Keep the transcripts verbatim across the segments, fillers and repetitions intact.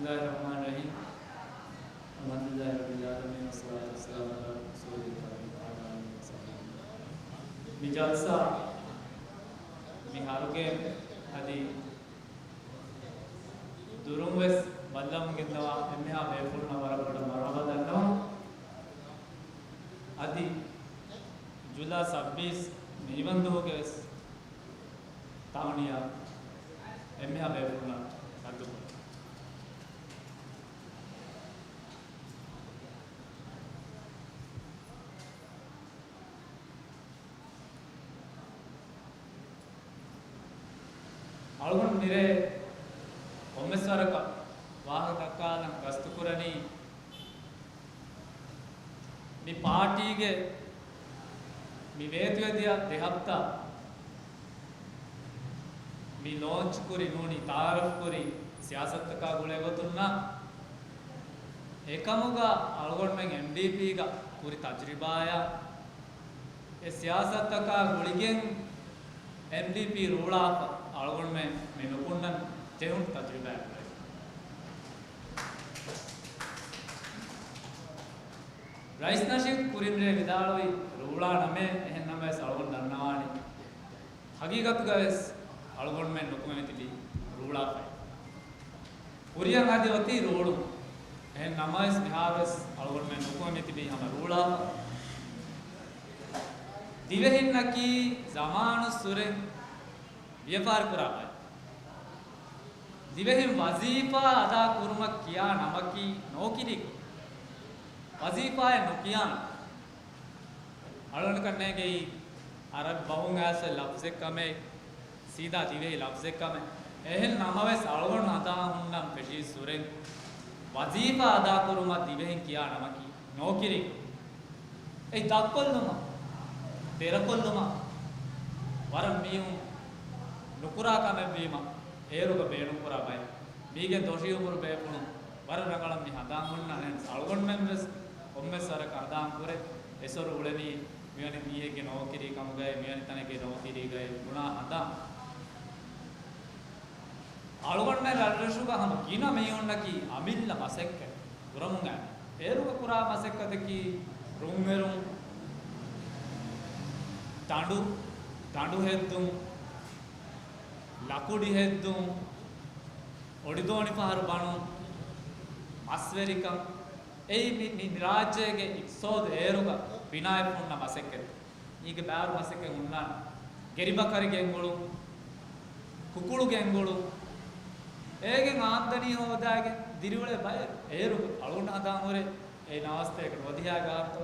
بسم الله الرحمن الرحيم. الحمد لله رب العالمين، والصلاة والسلام على رسوله الكريم وعلى آله وصحبه. މި ޖަލްސާ މި ހަރުގެ އަދި ދުރުން ވެސް ބައްލަވަމުން ގެންދަވާ އެންމެހާ ބޭފުޅުންނަށް ވަރަށް ބޮޑަށް މަރުޙަބާ ދަންނަވަން. އަދި ޖުލާ ސައްބީސް މިނިވަންދުހުގެ ވެސް ތަހުނިޔާ އެންމެހާ ބޭފުޅުންނަށް ރައްދުކުރަން. އަޅުގަނޑު މިރޭ ކޮންމެސް ވަރަކަށް ވާހަކަ ދައްކާލަން ގަސްތުކުރަނީ، މި ޕާޓީގެ މި ވޭތުވެދިޔަ ދެ ހަފްތާ މި ލޯންޗް ކުރި ނޫނީ ތައާރަފް ކުރި ސިޔާސަތަކާ ގުޅޭ ގޮތުންނާ އެކަމުގަ އަޅުގަނޑުމެން އެމްޑީޕީގަ ކުރި ތަޖުރިބާޔާ އެ ސިޔާސަތަކާ ގުޅިގެން އެމްޑީޕީ ރޫޅާފަ އަޅުގަނޑުމެން މި ނުކުންނަން ޖެހުނު ތަޖުރިބާއެއް ރައީސް ނަޝީދު ކުރިން ރޭ ވިދާޅުވި ރޫޅާ ނަމޭ، އެހެން ނަމަވެސް އަޅުގަނޑު ދަންނަވާނީ ހަގީގަތުގަ ވެސް އަޅުގަނޑުމެން ނުކުމެ މިތިބީ ރޫޅާފައި. ކުރިއަށް އަދި އޮތީ ރޫޅު. އެހެން ނަމަވެސް މިހާރުވެސް އަޅުގަނޑުމެން ނުކުމެ މިތިބީ ހަމަ ރޫޅާފަ. ދިވެހިންނަކީ ޒަމާނުއްސުރެ ވިޔަފާރި ކުރާ ބައެއް. ދިވެހިން ވަޒީފާ އަދާ ކުރުމަށް ކިޔާ ނަމަކީ ނޯކިރީ. ވަޒީފާއެއް ނުކިޔާނެ. އަޅުގަނޑަކަށް ނޭނގެ އަރަބި ބަހުން އައިސް ލަފްޒެއް ކަމެއް، ސީދާ ދިވެހި ލަފްޒެއް ކަމެއް. އެހެން ނަމަވެސް އަޅުގަނޑު ހަނދާން ހުންނަން ފެށީ އިސްވުރެން ވަޒީފާ އަދާކުރުމަށް ދިވެހިން ކިޔާ ނަމަކީ ނޯކިރީ. އެއީ ދަށްކޮށްލުމަށް، ދެރަކޮށްލުމަށް ވަރަށް މީހުން ނުކުރާ ކަމެއްވީމަ، އޭރުގަ ބޭނުންކުރާ ބައެއް. މީގެން ދޮށީ އުމުރު ބޭފުޅުން ވަރަށް ރަނގަޅަށް މި ހަނދާން ހުންނަން. އެހެން އަޅުގަނޑުމެން ވެސް ކޮންމެސް ވަރަކަށް ހަނދާން ކުރޭ، އެސޮރު އުޅެނީ މިވެނި މީހެއްގެ ނޯކިރީ ކަމުގައި، މިވެނި ތަނެއްގެ ނޯކިރީގައި ބުނާ ހަނދާން. އަޅުގަނޑުމެން ރަށްރަށުގަ ހަމަ ގިނަ މީހުންނަކީ އަމިއްލަ މަސައްކަތް ކުރަމުން އައި. އޭރުގަ ކުރާ މަސައްކަތަކީ ރުންއެރުން، ދަނޑު، ދަނޑު ހެއްދުން، ލަކުޑި ހެއްދުން، އޮޑިދޯނި ފަހަރު ބަނުން، މަސްވެރިކަން. އެއީ މި، މި، މި ރާއްޖޭގެ އިޤްތިޞާދު އޭރުގަ ބިނާވެފަ ހުންނަ މަސައްކަތް. މީގެ ބައިވަރު މަސައްކަތް ހުންނާނެ. ގެރިބަކަރި ގެންގުޅުން، ކުކުޅު ގެންގުޅުން، އޭގެން އާމްދަނީ ހޯދާގެން ދިރިއުޅޭ ބައެއް. އޭރު އަޅުގަނޑު ހަނދާން ހުރޭ އެ ނަވާސްތޭކަ ނުވަދިހައިގެ އާއްތޯ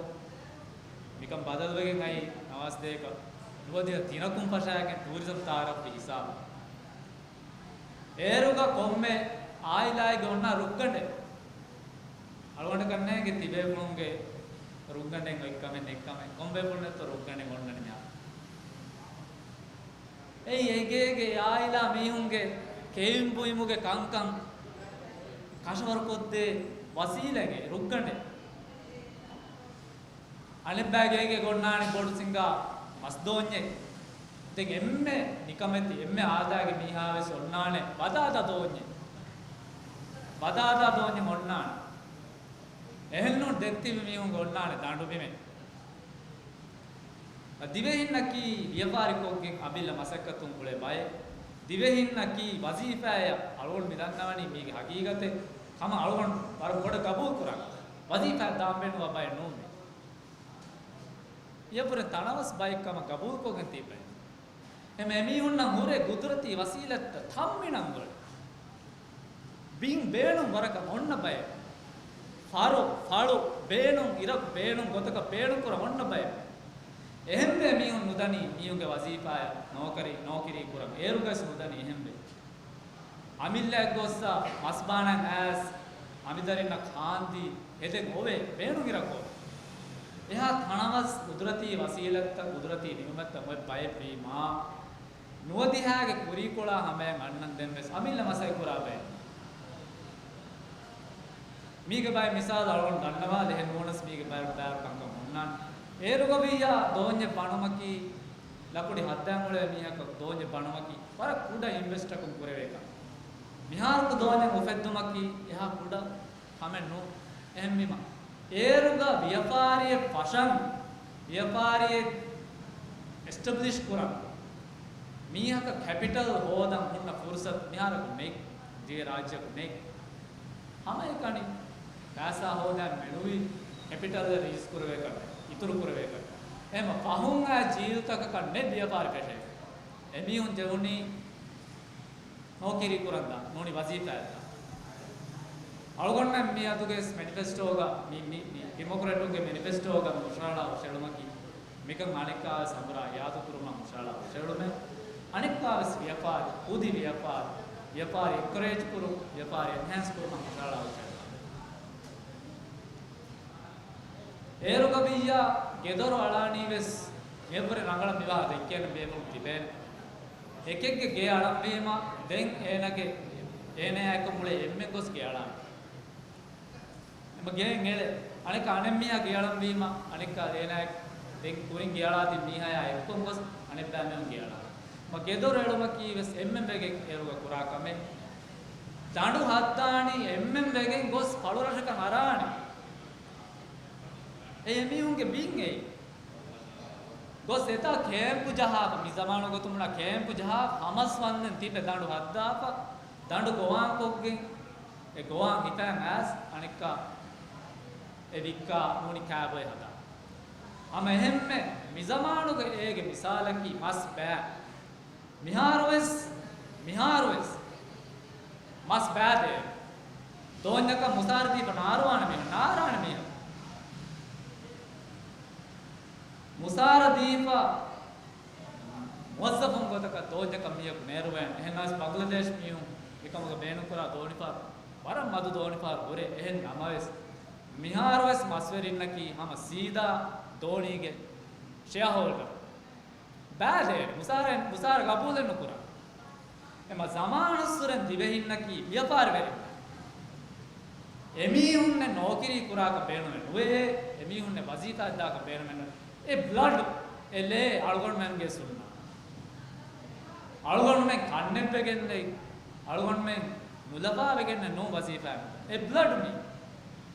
މިކަން ބަދަލުވެގެން އައީ ނަވާސްތޭކަ ނުވަދިހަ ތިނަކުން ފަށާގެން ޓޫރިޒަމް ތައާރަފްވި ހިސާބު. އޭރުގަ ކޮންމެ އާއިލާއެއްގެ އޮންނާ ރުއްގަނޑެއް. އަޅުގަނޑަކަށް ނޭނގެ ތިބޭފުޅުންގެ ރުއްގަނޑެއް އޮތްކަމެއް ނެތްކަމެއް. ކޮންބޭފުޅުންނެއްތޯ ރުއްގަނޑެއް އޮންނަނީ މިހާރު. އެއީ އެގޭގެ އާއިލާ މީހުންގެ ކެއިން ބުއިމުގެ ކަންކަން ކަށަވަރުކޮށްދޭ ވަސީލަތް ރުއްގަނޑެއް. އަނެއްބައިގެ ގޭގެ އޮންނާނެ ބޮޑު ސިނގާ މަސްދޯންޏެއް. ދެން އެންމެ ނިކަމެތި، އެންމެ އާދައިގެ މީހާވެސް އޮންނާނެ ބަދާދާ ދޯންޏެއް. ބަދާދާ ދޯންޏެއް އޮންނާނެ. އެހެންނޫން ދެއްތިބި މީހުން އޮންނާނެ ދަނޑުބިމެއް. ދިވެހިންނަކީ ވިޔަފާރިކޮށްގެން އަމިއްލަ މަސައްކަތުން އުޅޭ ބައެއް. ދިވެހިންނަކީ ވަޒީފާއަށް އަޅުގަނޑު މިދަންނަވަނީ މީގެ ހަގީގަތެއް ހަމަ އަޅުގަނޑު ވަރަށް ބޮޑަށް ގަބޫލު ކުރާ. ވަޒީފާއަށް ދާން ބޭނުންވާ ބައެއް ނޫން މީ. އެއަށްވުރެ ތަނަވަސް ބައެއް ކަމަށް ގަބޫލުކޮށްގެން ތިބެ. އެމެ އެމީހުންނަށް ހުރެ ގުދުރަތީ ވަސީލަތްތައް ތައްމިނަށް ގުޅި. ބިން ބޭނުން ވަރަކަށް އޮންނަ ބައެއް. ފަރު، ފަޅު، ބޭނުން އިރަކު ބޭނުން ގޮތަކަށް ބޭނުން ކުރަން އޮންނަ ބައެއް. އެހެންވެ މީހުން ނުދަނީ މީހުންގެ ވަޒީފާއަށް ނޯކަރީ، ނޯކިރީ ކުރަން. އޭރުގަސް ނުދަނީ އެހެންވެ. އަމިއްލައަށް ގޮއްސަ މަސްބާނަން އައިސް، އަނބިދަރިންނަށް ކާންދީ، ހެދެން އޮވޭ، ބޭނުން އިރަކު އޮވޭ. އެހާ ތަނަވަސް ގުދުރަތީ ވަސީލަތްތައް، ގުދުރަތީ ނިޢުމަތްތައް އޮތް ބައެއްވީމާ، ނުވަދިހައިގެ ކުރީކޮޅާ ހަމަޔަށް އަންނަން ދެން ވެސް އަމިއްލަ މަސައްކަތް ކުރާ ބައެއް. މީގެ ބައެއް މިސާލު އަޅުގަނޑު ދަންނަވާލި ހެން ނޫނަސް މީގެ ބައިވަރު ބައިވަރު ކަންކަން ހުންނާނެ. އޭރުގަ ވިއްޔާ ދޯންޏެއް ބަނުމަކީ، ލަކުޑި ހައްދަން އުޅޭ މީހަކަށް ދޯންޏެއް ބަނުމަކީ ވަރަށް ކުޑަ އިންވެސްޓަކުން ކުރެވޭ ކަމެއް. މިހާރު ދޯންޏެއް އުފެއްދުމަކީ އެހާ ކުޑަ ކަމެއް ނޫން. އެހެންވީމަ، އޭރުގަ ވިޔަފާރިއެއް ފަށަން، ވިޔަފާރިއެއް އެސްޓަބްލިޝް ކުރަން، މީހަކަށް ކެޕިޓަލް ހޯދަން ހުންނަ ފުރުސަތު މިހާރަކު ނެތް، ދިވެ ރާއްޖެއަކު ނެތް. ހަމައެކަނި ފައިސާ ހޯދަން މެނުވީ ކެޕިޓަލް ރީޒް ކުރެވޭކަށް، އިތުރު ކުރެވޭކަށް. އެހެންމަ ފަހުން އައި ޖީލްތަކަކަށް ނެތް ވިޔަފާރި ފެށޭ. އެމީހުން ޖެހުނީ ނޯކިރީ ކުރަންދާ، ނޫނީ ވަޒީފާއަށްދާ. އަޅުގަނޑުމެން މިއަދުގެ މެނިފެސްޓޯގަ، މި، މި، މި ޑިމޮކްރެޓުންގެ މެނިފެސްޓޯގަ ހުށަހަޅާ ހުށަހެޅުމަކީ، މިކަން އަނެއްކާވެސް ހަމަރާ އިޔާދު ކުރުމަށް ހުށަހަޅާ ހުށަހެޅުމެއް. އަނެއްކާވެސް ވިޔަފާރި، ކުދި ވިޔަފާރި، ވިޔަފާރި އެންކަރޭޖް ކުރުން، ވިޔަފާރި އެންހޭންސް ކުރުމަށް ހުށަހަޅާ ހުށަހެޅުމެއް. އޭރުގަ ވިއްޔާ ގެދޮރު އަޅާނީވެސް މިއަށްވުރެ ރަނގަޅަށް މިވާހަކަ ދެއްކޭނެ ބޭފުޅުން ތިބޭނެ. އެކެއްގެ ގެ އަޅަންވީމަ ދެން އޭނަގެ، އޭނަޔާ އެކު މުޅި އެންމެން ގޮސް ގެ އަޅާނެ. އެމަ ގެއިން އެޅޭ. އަނެއްކާ އަނެއް މީހާ ގެ އަޅަންވީމަ އަނެއްކާ އޭނަ ދެން ކުރިން ގެ އަޅާދިން މީހާޔާ އެއްކޮށް ގޮސް އަނެއްބައިމީހުން ގެ އަޅާނެ. މަ ގެދޮރު އެޅުމަކީ ވެސް އެންމެން ވެގެން އޭރުގަ ކުރާ ކަމެއް. ދަނޑު ހައްދާނީ އެންމެން ވެގެން ގޮސް ފަޅުރަށަކަށް އަރާނެ. އެ އެމީހުންގެ ބިން އެއީ. ގޮސް އެތާ ކޭމްޕު ޖަހާފަ، މި ޒަމާނު ގޮތުން ބުނާ ކޭމްޕު ޖަހާފަ، ހަމަސް ވަންދެން ތިބެ ދަނޑު ހައްދާފަ، ދަނޑު ގޮވާން ކޮށްގެން، އެ ގޮވާން ހިފައިން އައިސް އަނެއްކާ އެ ވިއްކާ ނޫނީ ކާބޮއެ ހަދާ. ހަމަ އެހެންމެ މި ޒަމާނުގެ އޭގެ މިސާލަކީ މަސް ބައި. މިހާރުވެސް، މިހާރުވެސް މަސް ބައި ދޭ. ދޯންޏަކަށް މުސާރަ ދީފަ ނާރުވާނެ މީހުން، ނާރާނެ މީހުން. މުސާރަ ދީފަ މުވައްޒަފުން ގޮތަކަށް ދޯންޏަކަށް މީހަކު ނޭރުވޭނެ. އެހެންނަމަވެސް ބަނގްލަދޭޝް މީހުން އެކަމުގަ ބޭނުންކުރާ ދޯނިފަހަރު، ވަރަށް މަދު ދޯނިފަހަރު ހުރޭ. އެހެން ނަމަވެސް، މިހާރުވެސް މަސްވެރިންނަކީ ހަމަ ސީދާ ދޯނީގެ ޝެއަރހޯލްޑަރު. ބައި ދޭނެ. މުސާރަ، މުސާރަ ގަބޫލެއް ނުކުރާ. އެމަ ޒަމާނުއްސުރެން ދިވެހިންނަކީ ވިޔަފާރިވެރިން. އެމީހުންނެއް ނޯކިރީ ކުރާކަށް ބޭނުމެއް ނުވޭ، އެމީހުންނެއް ވަޒީފާ އައްދާކަށް ބޭނުމެއް ނުވޭ. އެ ބްލަޑް، އެ ލޭ އަޅުގަނޑުމެންގެ ސުންނަ. އަޅުގަނޑުމެން ކަންނެއްވެގެން ނެތް، އަޅުގަނޑުމެން ނުލަފާވެގެން ނޫން ވަޒީފާއެއް. އެ ބްލަޑް މީ.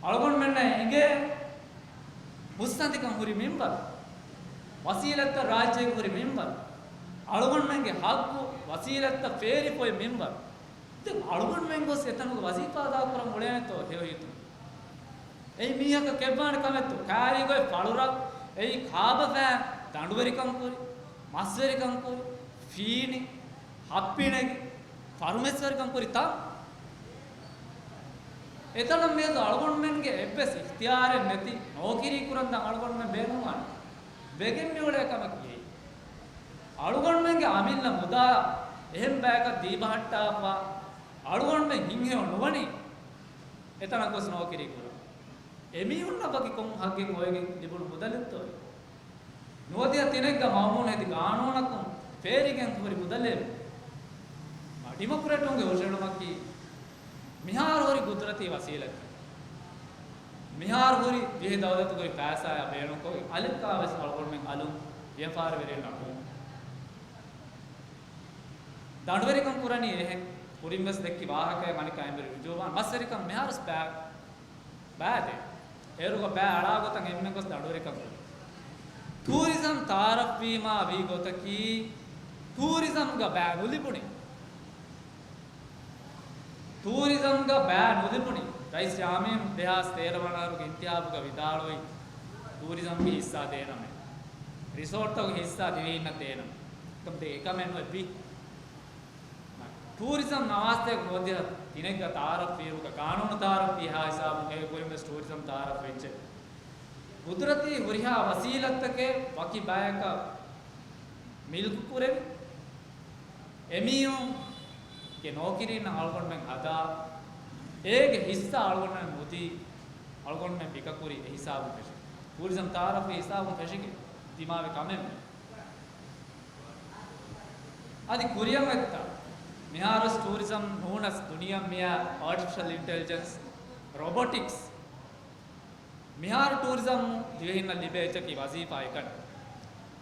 އަޅުގަނޑުމެންނަށް އެނގޭ މުއްސަނދިކަން ހުރި މިންވަރު، ވަސީލަތްތައް ރާއްޖޭގެ ހުރި މިންވަރު، އަޅުގަނޑުމެންގެ ހައްގު ވަސީލަތްތައް ފޭރިފޮއި މިންވަރު. ދެން އަޅުގަނޑުމެން ގޮސް އެތަނުގެ ވަޒީފާ އަދާކުރަން އުޅޭނެތޯ ހެޔޮ ހިތުން؟ އެއީ މީހަކަށް ކެއްވާނެ ކަމެއްތޯ؟ ކާރީގޮތް ފަޅުރަށް އެއީ ކާބަފައި ދަނޑުވެރިކަން ކުރި، މަސްވެރިކަން ކުރި، ފީނި، ހައްޕިނެގި، ފަރުމަސްވެރިކަން ކުރި ތަން. އެތަނަށް މިއަދު އަޅުގަނޑުމެންގެ އެއްވެސް އިޚްތިޔާރެއް ނެތި، ނޯކިރީ ކުރަންދާ އަޅުގަނޑުމެން ބޭނުންވާނެ. ވެގެން މިއުޅޭ ކަމަކީ އެއީ. އަޅުގަނޑުމެންގެ އަމިއްލަ މުދާ އެހެން ބަޔަކަށް ދީބަހައްޓާފަ، އަޅުގަނޑުމެން ހިތްހެޔޮ ނުވަނީ އެތަނަށް ގޮސް ނޯކިރީ ކުރަން. އެމީހުންނަށް ވަކި ކޮން ހައްގެއް އޮވެގެން ލިބުނު މުދަލެއްތޯ އެ؟ ނުވަދިހަ ތިނެއްގަ މައުމޫން ހެދި ގާނޫނަކުން ފޭރިގެން ހުރި މުދަލެއް. ޑިމޮކްރެޓުންގެ ހުށަހެޅުމަކީ، މިހާރު ހުރި ގުދުރަތީ ވަސީލަތް، މިހާރު ހުރި ދިވެހި ދައުލަތުގެ ފައިސާއާ ބޭނުންކޮށް، އަލެއްކާވެސް އަޅުގަނޑުމެން އަލުން ވިޔަފާރިވެރިންނަށް ނޫން. ދަނޑުވެރިކަން ކުރަނީ އެހެން. ކުރިންވެސް ދެއްކި ވާހަކައެއް އަނެއްކާ އެނބުރި ރުޖޫވާން. މަސްވެރިކަން މިހާރުސް ބައި، ބައި ދޭ. އޭރުގަ ބައި އަޅާ ގޮތަށް އެންމެން ގޮސް ދަނޑުވެރިކަން ކުރި. ޓޫރިޒަމް ތައާރަފްވީމާ ވީ ގޮތަކީ، ޓޫރިޒަމްގަ ބައި ނުލިބުނީ. ޓޫރިޒަމްގަ ބައި ނުލިބުނީ. ރައީސް ޔާމީން ދެހާސް ތޭރަ ވަނަ އަހަރުގެ އިންތިހާބުގަ ވިދާޅުވި، ޓޫރިޒަމްގެ ހިއްސާ ދޭނަމޭ. ރިސޯޓްތަކުގެ ހިއްސާ ދިވެހިންނަށް ދޭނަމޭ. އެކަމް ދެ އެކަމެއް ނުވެ ވި. ޓޫރިޒަމް ނަވާސްތޭކަ ނުވަދިހަ ތިނެއްގަ ތައާރަފް ވީއިރުގަ ގާނޫނު ތައާރަފް ވީ ހާ ހިސާބުން އޭގެ ކުރިން ވެސް ޓޫރިޒަމް ތައާރަފް ވެއްޖެ. ގުދުރަތީ ހުރިހާ ވަސީލަތްތަކެއް ވަކި ބަޔަކަށް މިލްކު ކުރެވި، އެމީހުންގެ ނޯކިރީންނަށް އަޅުގަނޑުމެން ހަދާ، އޭގެ ހިއްސާ އަޅުގަނޑުމެން ނުދީ، އަޅުގަނޑުމެން ވިކަކުރި އެ ހިސާބުން ފެށިގެން. ޓޫރިޒަމް ތައާރަފް ވީ ހިސާބުން ފެށިގެން ދިމާވި ކަމެއް. އަދި ކުރިއަށް އޮތްތާ، މިހާރުވެސް ޓޫރިޒަމް ނޫނަސް ދުނިޔެއަށް މިއާ އާޓިފިޝަލް އިންޓެލިޖެންސް، ރޮބޮޓިކްސް، މިހާރު ޓޫރިޒަމް ދިވެހިންނަށް ލިބޭ އެއްޗަކީ ވަޒީފާ އެކަނި.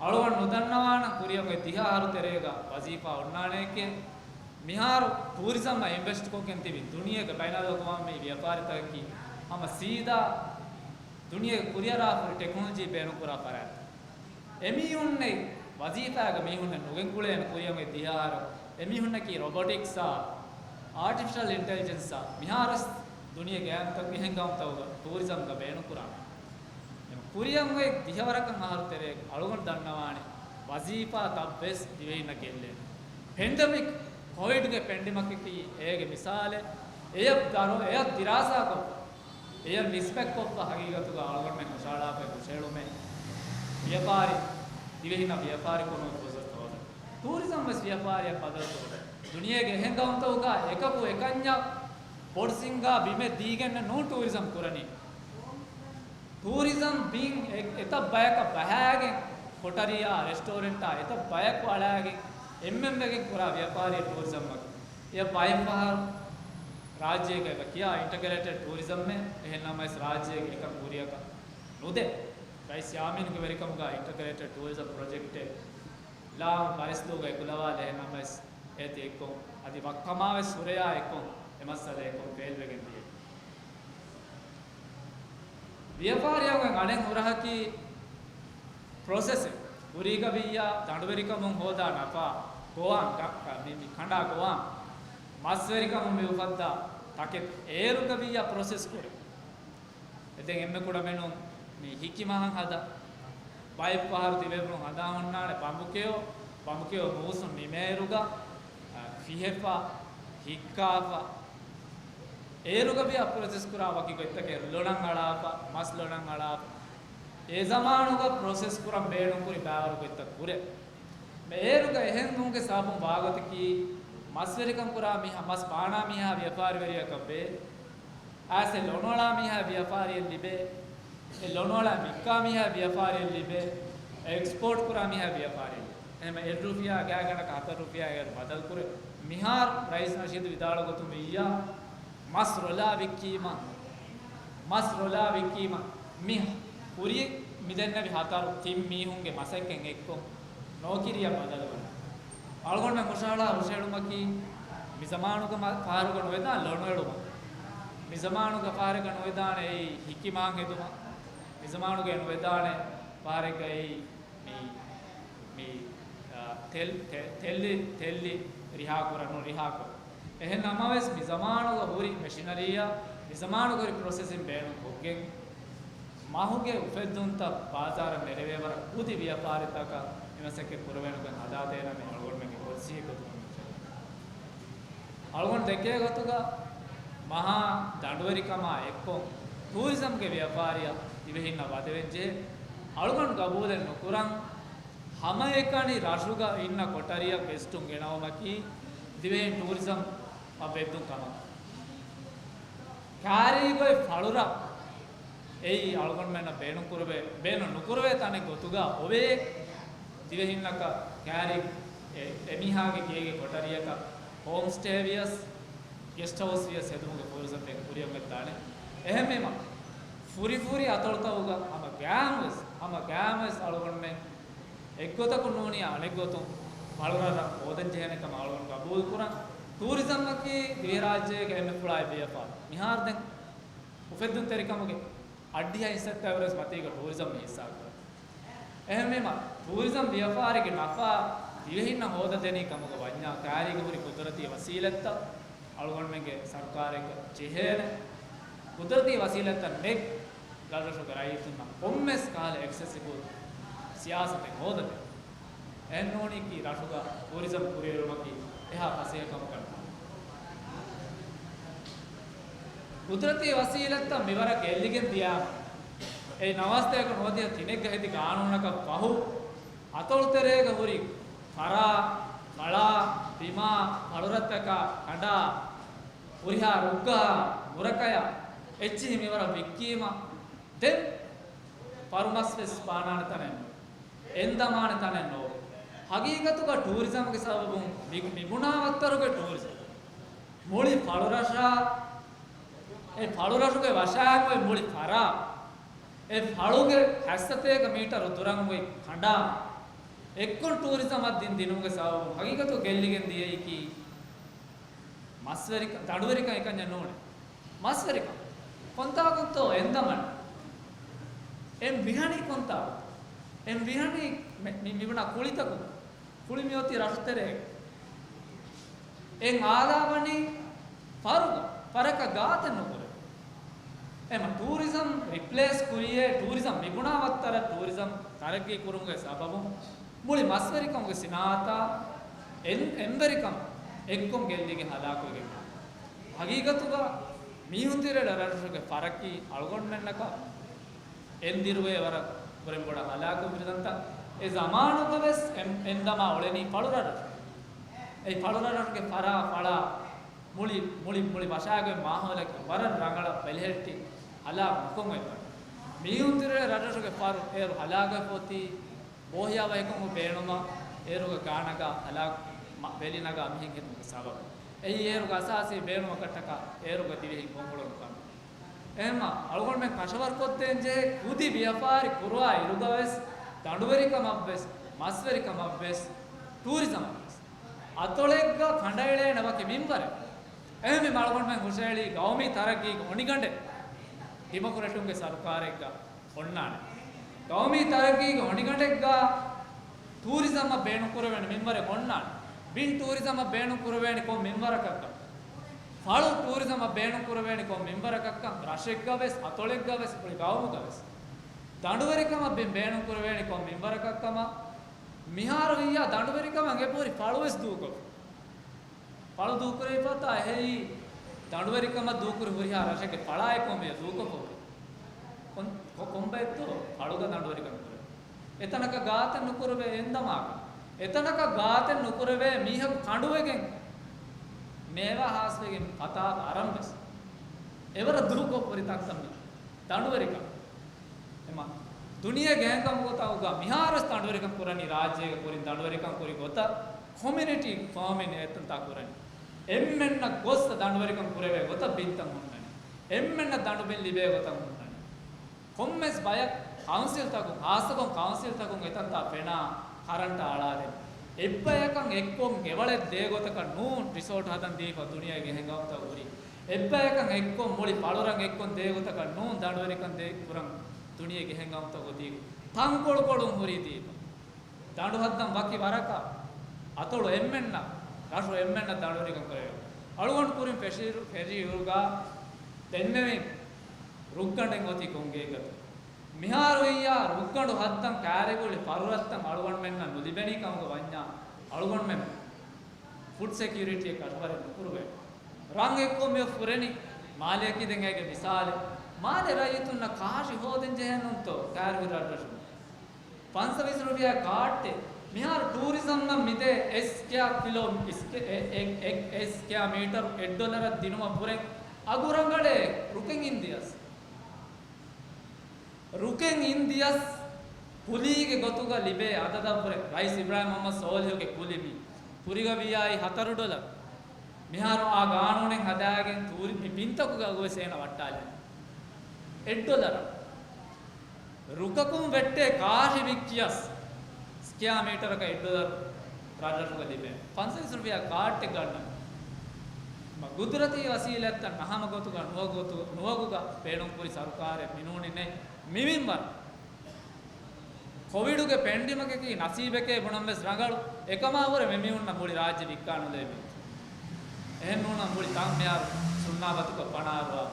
އަޅުގަނޑު ނުދަންނަވާނަން ކުރިއަށް އޮތް ދިހަ އަހަރު ތެރޭގަ ވަޒީފާ އޮންނާނެއެކޭ. މިހާރު ޓޫރިޒަމްއަށް އިންވެސްޓްކޮށްގެން ތިބި ދުނިޔޭގެ ބައިނަލްއަގުވާމީ ވިޔަފާރިތަކަކީ ހަމަ ސީދާ ދުނިޔޭގެ ކުރިއަރާފަ ޓެކްނޮލޮޖީ ބޭނުންކުރާ ފަރާތް. އެމީހުންނެއް ވަޒީފާގެ މީހުންނެއް ނުގެންގުޅޭނެ ކުރިއަށް އޮތް ދިހަ އަހަރު. އެމީހުންނަކީ ރޮބޮޓިކްސްއާ، އާޓިފިޝަލް އިންޓެލިޖެންސްއާ، މިހާރުވެސް ދުނިޔޭގެ އެހެންތަ-، އެހެން ގައުމުތަކުގަ ޓޫރިޒަމްގަ ބޭނުންކުރާ. އެމަ ކުރިއަށް އޮތް ދިހަވަރަކަށް އަހަރު ތެރޭ އަޅުގަނޑު ދަންނަވާނެ ވަޒީފާ ތައް ވެސް ދިވެހިންނަށް ގެއްލޭނެ. ޕެންޑެމިކް ކޮވިޑްގެ ޕެންޑެމިކަކީ އޭގެ މިސާލެއް. އެޔަށް ދަރު-، އެޔަށް ދިރާސާކޮށްފަ، އެޔަށް ނިސްބަތްކޮށްފަ ހަގީގަތުގަ އަޅުގަނޑުމެން ހުށަހަޅާފައި ހުށަހެޅުމެއް ވިޔަފާރި، ދިވެހިންނަށް ވިޔަފާރި ކުރުމުގެ ފުރުސަތު ހޯދުން. ޓޫރިޒަމް ވެސް ވިޔަފާރިއަށް ބަދަލުކުރުން. ދުނިޔޭގެ އެހެން ގައުމުތަކުގަ އެކަކު އެކަންޏަށް ބޮޑު ސިންގާ ބިމެއް ދީގެންނެއް ނޫން ޓޫރިޒަމް ކުރަނީ. ޓޫރިޒަމް ބިން އެ-، އެތައް ބަޔަކަށް ބަހާގެން، ކޮޓަރިއާ، ރެސްޓޯރެންޓާ އެތައް ބަޔަކު އަޅާގެން އެންމެންވެގެން ކުރާ ވިޔަފާރި ޓޫރިޒަމްއަކީ. އެ ބައެއް ފަހަރު ރާއްޖޭގަ ކިޔާ އިންޓަގްރޭޓެޑް ޓޫރިޒަމްއެއް، އެހެން ނަމަވެސް ރާއްޖޭގެ އެކަން ކުރިއަކަށް ނުދޭ. ރައީސް ޔާމީނުގެ ވެރިކަމުގަ އިންޓަގްރޭޓެޑް ޓޫރިޒަމް ޕްރޮޖެކްޓެއް ލާ ބަރިސްލޫގައި ކުލަވާލެ ނަމަވެސް އޭތި އެއްކޮށް އަދި ވައްކަމާވެސް ހުރެޔާ އެއްކޮށް އެ މައްސަލަ އެއްކޮށް ފެއިލްވެގެން ދިޔަ. ވިޔަފާރިއަށް އަނެއް ހުރަހަކީ ޕްރޮސެސެއް. ކުރީގަ ވިއްޔާ ދަނޑުވެރިކަމުން ހޯދާ ނަފާ ގޮވާން ގަ-، ގަ-، މި، މި ކަނޑާ ގޮވާން މަސްވެރިކަމުން މި އުފައްދާ ތަކެތި އޭރުގަ ވިއްޔާ ޕްރޮސެސް ކުރޭ. އެ ދެން އެންމެ ކުޑަމިނުން މި ހިކި މަހަށް ހަދާ، ބައެއް ފަހަރު ތިބޭފުޅުން ހަދާ ހުންނާނެ ބަނބުކެޔޮ، ބަނބުކެޔޮ މޫސުން ނިމޭއިރުގަ، އަ، ފިހެފަ، ހިއްކާފަ، އޭރުގަ ވިޔަ ޕްރޮސެސް ކުރާ ވަކި ގޮތްތަކެއް ލޮނަށް އަޅާފަ، މަސް ލޮނަށް އަޅާފަ. އެ ޒަމާނުގަ ޕްރޮސެސް ކުރަން ބޭނުންކުރި ބައިވަރު ގޮތްތައް ކުރޭ. މި އޭރުގަ އެހެން ނޫންގެ ސަބަބުން ވާގޮތަކީ، މަސްވެރިކަން ކުރާ މީހާ، މަސް ބާނާ މީހާ ވިޔަފާރިވެރިޔަކަށް ވޭ. އައިސް އެ ލޮނުއަޅާ މީހާ ވިޔަފާރިއެއް ލިބޭ. އެ ލޮނުއަޅާ ވިއްކާ މީހާ ވިޔަފާރިއެއް ލިބޭ. އެ އެކްސްޕޯޓް ކުރާ މީހާ ވިޔަފާރިއެއް ލިބޭ. އެހެން އެއް ރުފިޔާ ގާތްގަނޑަކަށް ހަތަރު ރުފިޔާ އޭރު ބަދަލު ކުރޭ. މިހާރު ރައީސް ނަޝީދު ވިދާޅު ގޮތުން ވިއްޔާ، މަސް ރޮލާ ވިއްކީމަ، މަސް ރޮލާ ވިއްކީމަ، މި ކުރި މި ދެންނެވި ހަތަރު ތިން މީހުންގެ މަސައްކަތް އެއްކޮށް، ނޯކިރިއަށް ބަދަލުވަން. އަޅުގަނޑުމެން ހުށަހަޅާ ހުށަހެޅުމަކީ، މި ޒަމާނުގަ މަ-، ފަހަރުގަ ނުވެދާނެ ލޮނުއެޅުމަށް. މި ޒަމާނުގަ ފަހަރެއްގަ ނުވެދާނެ އެއީ ހިކިމާން ހެދުމަށް. މި ޒަމާނުގަ ނުވެދާނެ ފަހަރެއްގަ އެއީ މި، މި، އާ، ތެލް-، ތެ-، ތެއްލި، ތެއްލި ރިހާކުރަން ނު ރިހާކުރަން. އެހެން ނަމަވެސް މި ޒަމާނުގަ ހުރި މެޝިނަރީއާ، މި ޒަމާނުގަ ހުރި ޕްރޮސެސިން ބޭނުން ކޮށްގެން، މަހުގެ އުފެއްދުންތައް ބާޒާރަށް ނެރެވޭވަރަށް ކުދި ވިޔަފާރިތަކަށް މި މަސައްކަތް ކުރެވޭނެކަން ހަދާދޭނަމޭ އަޅުގަނޑުމެންގެ ޕޮލިސީއެއް ގޮތުގަ. އަޅުގަނޑު ދެކޭ ގޮތުގަ މަހާ ދަނޑުވެރިކަމާ އެއްކޮށް ޓޫރިޒަމްގެ ވިޔަފާރިއަށް ދިވެހިންނަށް ވަދެވެންޖެހޭ. އަޅުގަނޑު ގަބޫލެއް ނުކުރަން ހަމައެކަނި ރަށުގަ އިންނަ ކޮޓަރިއަށް ގެސްޓުން ގެނައުމަކީ ދިވެހިން ޓޫރިޒަމް އަށް ވެއްދުން ކަމަކަށް. ކާރީގައި ފަޅުރަށް އެއީ އަޅުގަނޑުމެންނަށް ބޭނުންކުރެވޭ، ބޭނުން ނުކުރެވޭ ތަނެއް ގޮތުގަ އޮވޭ. ދިވެހިންނަކަށް ކާރި އެ، އެމީހާގެ ގޭގެ ކޮޓަރިއަކަށް ހޯމް ސްޓޭ ވިޔަސް، ގެސްޓް ހައުސް ވިޔަސް ހެދުމުގެ ފުރުސަތެއް ކުރިއަށް ވެއްދާނެ. އެހެންވީމަ، ފުރިފުރި އަތޮޅުތަކުގަ ހަމަ ގާމްވެސް، ހަމަ ގާމްވެސް އަޅުގަނޑުމެން އެއްގޮތަކުން ނޫނީ އަނެއްގޮތުން ފަޅުރަށް ހޯދަން ޖެހޭނެ ކަމަށް އަޅުގަނޑު ގަބޫލު ކުރަން. ޓޫރިޒަމްއަކީ ދިވެހިރާއްޖޭގެ އެންމެ ފުޅާ ވިޔަފާރި. މިހާރު ދެން އުފެއްދުންތެރިކަމުގެ އައްޑިހަ ހިއްސަތައް ވެސް މަތީގަ ޓޫރިޒަމް ހިއްސާކުރަން. އެހެންވީމަ، ޓޫރިޒަމް ވިޔަފާރިގެ ނަފާ ދިވެހިންނަށް ހޯދަދެނީ ކަމުގަ ވަންޏާ، ކާރީގަ ހުރި ޤުދުރަތީ ވަސީލަތްތައް އަޅުގަނޑުމެންގެ ސަރުކާރެއްގަ ޖެހޭނެ. ޤުދުރަތީ ވަސީލަތްތައް ނެތް ރަށްރަށުގެ ރައްޔިތުންނަށް ކޮންމެސް ކަހަލަ އެކްސެސިބަލް ސިޔާސަތެއް ހޯދަދޭން. އެހެންނޫނީކީ ރަށުގަ ޓޫރިޒަމް ކުރިއެރުމަކީ އެހާ ފަސޭހަ ކަމަކަށް ނޫން. ޤުދުރަތީ ވަސީލަތްތައް މިވަރަށް ގެއްލިގެން ދިޔާމަ، އެ ނަވާސްތޭކަ ނުވަދިހަ ތިނެއްގަ ހެދި ގާނޫނަކަށް ފަހު، އަތޮޅުތެރޭގަ ހުރި ފަރާ، ފަޅާ، ބިމާ، ފަޅުރަށްތަކާ، ކަނޑާ، ހުރިހާ ރުއްގަހާ، ނުރަކަޔާ، އެއްޗިހި މިވަރަށް ވިއްކީމަ، ދެން ފަރުމަސްވެސް ބާނާނެ ތަނެއް ނޯ. އެންދަމާނެ ތަނެއް ނޯ. ހަގީގަތުގަ ޓޫރިޒަމްގެ ސަބަބުން މި، މި ބުނާ ވައްތަރުގެ ޓޫރިޒަމް. މުޅި ފަޅުރަށާ، އެ ފަޅުރަށުގެ ވަށާއިން އޮތް މުޅި ފަރާ، އެ ފަޅުގެ ހަތްސަތޭކަ މީޓަރު ދުރަށް އޮތް ކަނޑާ، އެއްކޮށް ޓޫރިޒަމް އަށް ދިން ދިނުމުގެ ސަބަބުން ހަގީގަތު ގެއްލިގެން ދިޔައީކީ މަސްވެރިކަ-، ދަނޑުވެރިކަން އެކަންޏެއް ނޫނޭ. މަސްވެރިކަން. ކޮންތާކުންތޯ އެންދަމަން؟ އެން ވިހަނީ ކޮންތާކު؟ އެން ވިހަނީ މި-، މި-، މިބުނާ ކުޅިތަކުން. ކުޅި މިއޮތީ ރަށުތެރޭގަ. އެން އާލާވަނީ ފަރުގަ، ފަރަކަށް ގާތެއް ނުކުރޭ. އެމަ ޓޫރިޒަމް ރިޕްލޭސް ކުރިޔޭ، ޓޫރިޒަމް މިބުނާ ވައްތަރަށް ޓޫރިޒަމް ތަރައްގީ ކުރުމުގެ ސަބަބުން މުޅި މަސްވެރިކަމުގެ ސިނާއަތާ އެން-، އެންވެރިކަން އެއްކޮން ގެއްލިގެން ހަލާކުވެގެން. ހަގީގަތުގަ މީހުން ދިރޭ ރަށްރަށުގެ ފަރަކީ އަޅުގަނޑުމެންނަކަށް އެން ދިރުވޭ ވަރަށް ވުރެން ބޮޑަށް ހަލާކު ފިރިތަންތައް. އެ ޒަމާނުގަވެސް އެން-، އެންދަމާ އުޅެނީ ފަޅުރަށްރަށު. އެ ފަޅުރަށްރަށުގެ ފަރާ ފަޅާ މުޅި، މުޅި، މުޅި ވަށާގެ މާހައުލަކީ ވަރަށް ރަނގަޅަށް ބެލެހެއްޓި ހަލާކު ނުކޮށް އޮތް ބައެއް. މީހުން ދިރުވޭ ރަށްރަށުގެ ފަރު އޭރު ހަލާކުވެފަ އޮތީ ބޯހިޔާވަހިކަމުގެ ބޭނުމަށް އޭރުގެ ގާނަގާ ހަލާ މަ-، ވެލި ނަގާ މިހެން ހެދުމުގެ ސަބަބުން. އެއީ އޭރުގެ އަސާސީ ބޭނުމަކަށްޓަކާ އޭރުގެ ދިވެހިން ކޮށްއުޅުނު ކަމެއް. އެހެންމަ އަޅުގަނޑުމެން ކަށަވަރުކޮށްދޭންޖެހޭ ކުދި ވިޔަފާރި ކުރުވާ އިރުގަވެސް ދަނޑުވެރިކަމަށްވެސް މަސްވެރިކަމަށްވެސް ޓޫރިޒަމަށްވެސް އަތޮޅެއްގަ ކަނޑައެޅޭނެ ވަކި މިންވަރެއް. އެހެންވީމަ އަޅުގަނޑުމެން ހުށައެޅީ ގައުމީ ތަރައްގީގެ އޮނިގަނޑެއް ޑިމޮކްރެޓުންގެ ސަރުކާރެއްގަ އޮންނާނެ. ގައުމީ ތަރައްގީގެ އޮނިގަނޑެއްގަ ޓޫރިޒަމަށް ބޭނުންކުރެވޭނެ މިންވަރެއް އޮންނާނެ. ބިން ޓޫރިޒަމަށް ބޭނުންކުރެވޭނެ ކޮން މިންވަރަކަށްކަން. ފަޅު ޓޫރިޒަމަށް ބޭނުންކުރެވޭނެ ކޮން މިންވަރަކަށްކަން. ރަށެއްގަވެސް، އަތޮޅެއްގަވެސް، މުޅި ގައުމުގަވެސް. ދަނޑުވެރިކަމަށް ބިން ބޭނުންކުރެވޭނެ ކޮން މިންވަރަކަށްކަމަށް. މިހާރު ހިއްޔާ ދަނޑުވެރިކަމަށް އެބަހުރި ފަޅުވެސް ދޫކޮށްފަ. ފަޅު ދޫކުރެވިފަތާ އެހެއީ ދަނޑުވެރިކަމަށް ދޫކުރި ހުރިހާ ރަށެއްގެ ފަޅާއެއް ކޮންމެޔަށް ދޫކޮށްފަ ހުރި. ކޮން-، ކޮ-، ކޮންބައެއްތޯ ފަޅުގަ ދަނޑުވެރިކަން ކުރޭ. އެތަނަކަށް ގާތެއް ނުކުރެވޭ އެންދަމާގަ. އެތަނަކަށް ގާތެއް ނުކުރެވޭ މީހަކު ކަނޑުވެގެން މޭވާ ހާސްވެގެން ފަތާ އަރަން ވެސް. އެވަރަށް ދޫކޮށް ހުރި ތަންތަން މި ދަނޑުވެރިކަން. އެމަ ދުނިޔޭގެ އެހެންކަމުގަ މިހާރުވެސް ދަނޑުވެރިކަން ކުރަނީ ރާއްޖޭގެ ކުރިން ދަނޑުވެރިކަން ކުރި ގޮތަށް ކޮމިއުނިޓީ ފާމިން އެތަންތާ ކުރަނީ. އެންމެންނަށް ގޮސް ދަނޑުވެރިކަން ކުރެވޭ ގޮތަށް ބިންތައް ހުންނަނީ. އެންމެންނަށް ދަނޑުބިން ލިބޭ ގޮތަށް ހުންނަނީ. ކޮންމެސް ބަޔަކު ކައުންސިލްތަކުން، ހާއްސަކޮށް ކައުންސިލްތަކުން އެތަންތާ ފެނާ ކަރަންޓާ އަޅާދޭން. އެއްބަޔަކަށް އެއްކޮށް ގެވަޅެއް ދޭ ގޮތަކަށް ނޫން ރިސޯޓް ހަދަން ދީފަ ދުނިޔޭގެ އެހެން ގައުމުތައް ހުރީ. އެއްބަޔަކަށް އެއްކޮށް މުޅި ފަޅުރަށް އެއްކޮށް ދޭ ގޮތަކަށް ނޫން ދަނޑުވެރިކަން ދޭ ކުރަން ދުނިޔޭގެ އެހެން ގައުމުތައް އޮތީ. ތަންކޮޅުކޮޅުން ހުރީ ދީފަ. ދަނޑު ހައްދަން ވަކި ވަރަކަށް އަތޮޅު އެންމެންނަށް، ރަށު އެންމެންނަށް ދަނޑުވެރިކަން ކުރެވޭ. އަޅުގަނޑު ކުރިން ފެށިއިރު، ފެށިއިރުގަ ދެންނެވިން ރުއްގަނޑެއް އޮތީ ކޮން ގޭގަތު. މިހާރު އިއްޔާ ރުއްގަނޑު ހައްދަން ކައިރިގުޅި ފަރުރަށްތައް އަޅުގަނޑުމެންނަށް ނުލިބެނީ ކަމުގަ ވަންޏާ އަޅުގަނޑުމެން ފުޑް ސެކިއުރިޓީއެއް ކަށަވަރެއް ނުކުރުވޭ. ރަން އެއްކޮށް މިއޮށް ފުރެނީ. މާލެއަކީ ދެން އޭގެ މިސާލެއް. މާލެ ރައްޔިތުންނަށް ކާށި ހޯދަން ޖެހޭނުންތޯ ކައިރިގުޅި ރަށްރަށުން. ފަންސަވީސް ރުފިޔާ ކާއްޓެއް މިހާރު ޓޫރިޒަމްއަށް މިދޭ އެއް ސްކެއާ ކިލޯ، އެއް ސްކެ-، އެ-، އެ-، އެ-، އެއް ސްކެއާ މީޓަރު އެއް ޑޮލަރަށް ދިނުމަށް ވުރެ އަގު ރަނގަޅޭ ރުކެން އިންދިޔަސް. ރުކެން އިންދިޔަސް ކުލީގެ ގޮތުގަ ލިބޭ އަދަދަށްވުރެ ރައީސް އިބްރާހިމް މުހައްމަދު ސޯލިހުގެ ކުލި މި ފުރިގަވިޔާއި ހަތަރު ޑޮލަރު. މިހާރު އާ ގާނޫނެއް ހަދާގެން ތޫރި މި ބިންތަކުގެ އަގުވެސް އޭނަ ވައްޓާލި. އެއް ޑޮލަރަށް. ރުކަކުން ވެއްޓޭ ކާށި ވިއްކިޔަސް، ސްކެއާ މީޓަރަކަށް އެއް ޑޮލަރު ރަށްރަށުގަ ލިބޭ. ފަންސަވީސް ރުފިޔާ ކާއްޓެއް ގަންނަން. މަ-، ގުދުރަތީ ވަސީލަތްތައް ނަހަމަ ގޮތުގަ ނުވަގު ގޮތު-، ނުވަގުގަ ބޭނުންކުރި ސަރުކާރެއް މިނޫނިނެ މި މިންވަރަށް. ކޮވިޑުގެ ޕެންޑިމިކަކީ ނަސީބެކޭ ބުނަން ވެސް ރަނގަޅު. އެކަމާ ވުރެ މި މީހުންނަށް މުޅި ރާއްޖެ ވިއްކާ ނުލެވި. އެހެން ނޫނަން މުޅި ތަން މިހާރު ސުންނާބަތުކޮށް ފަނާރުވާ.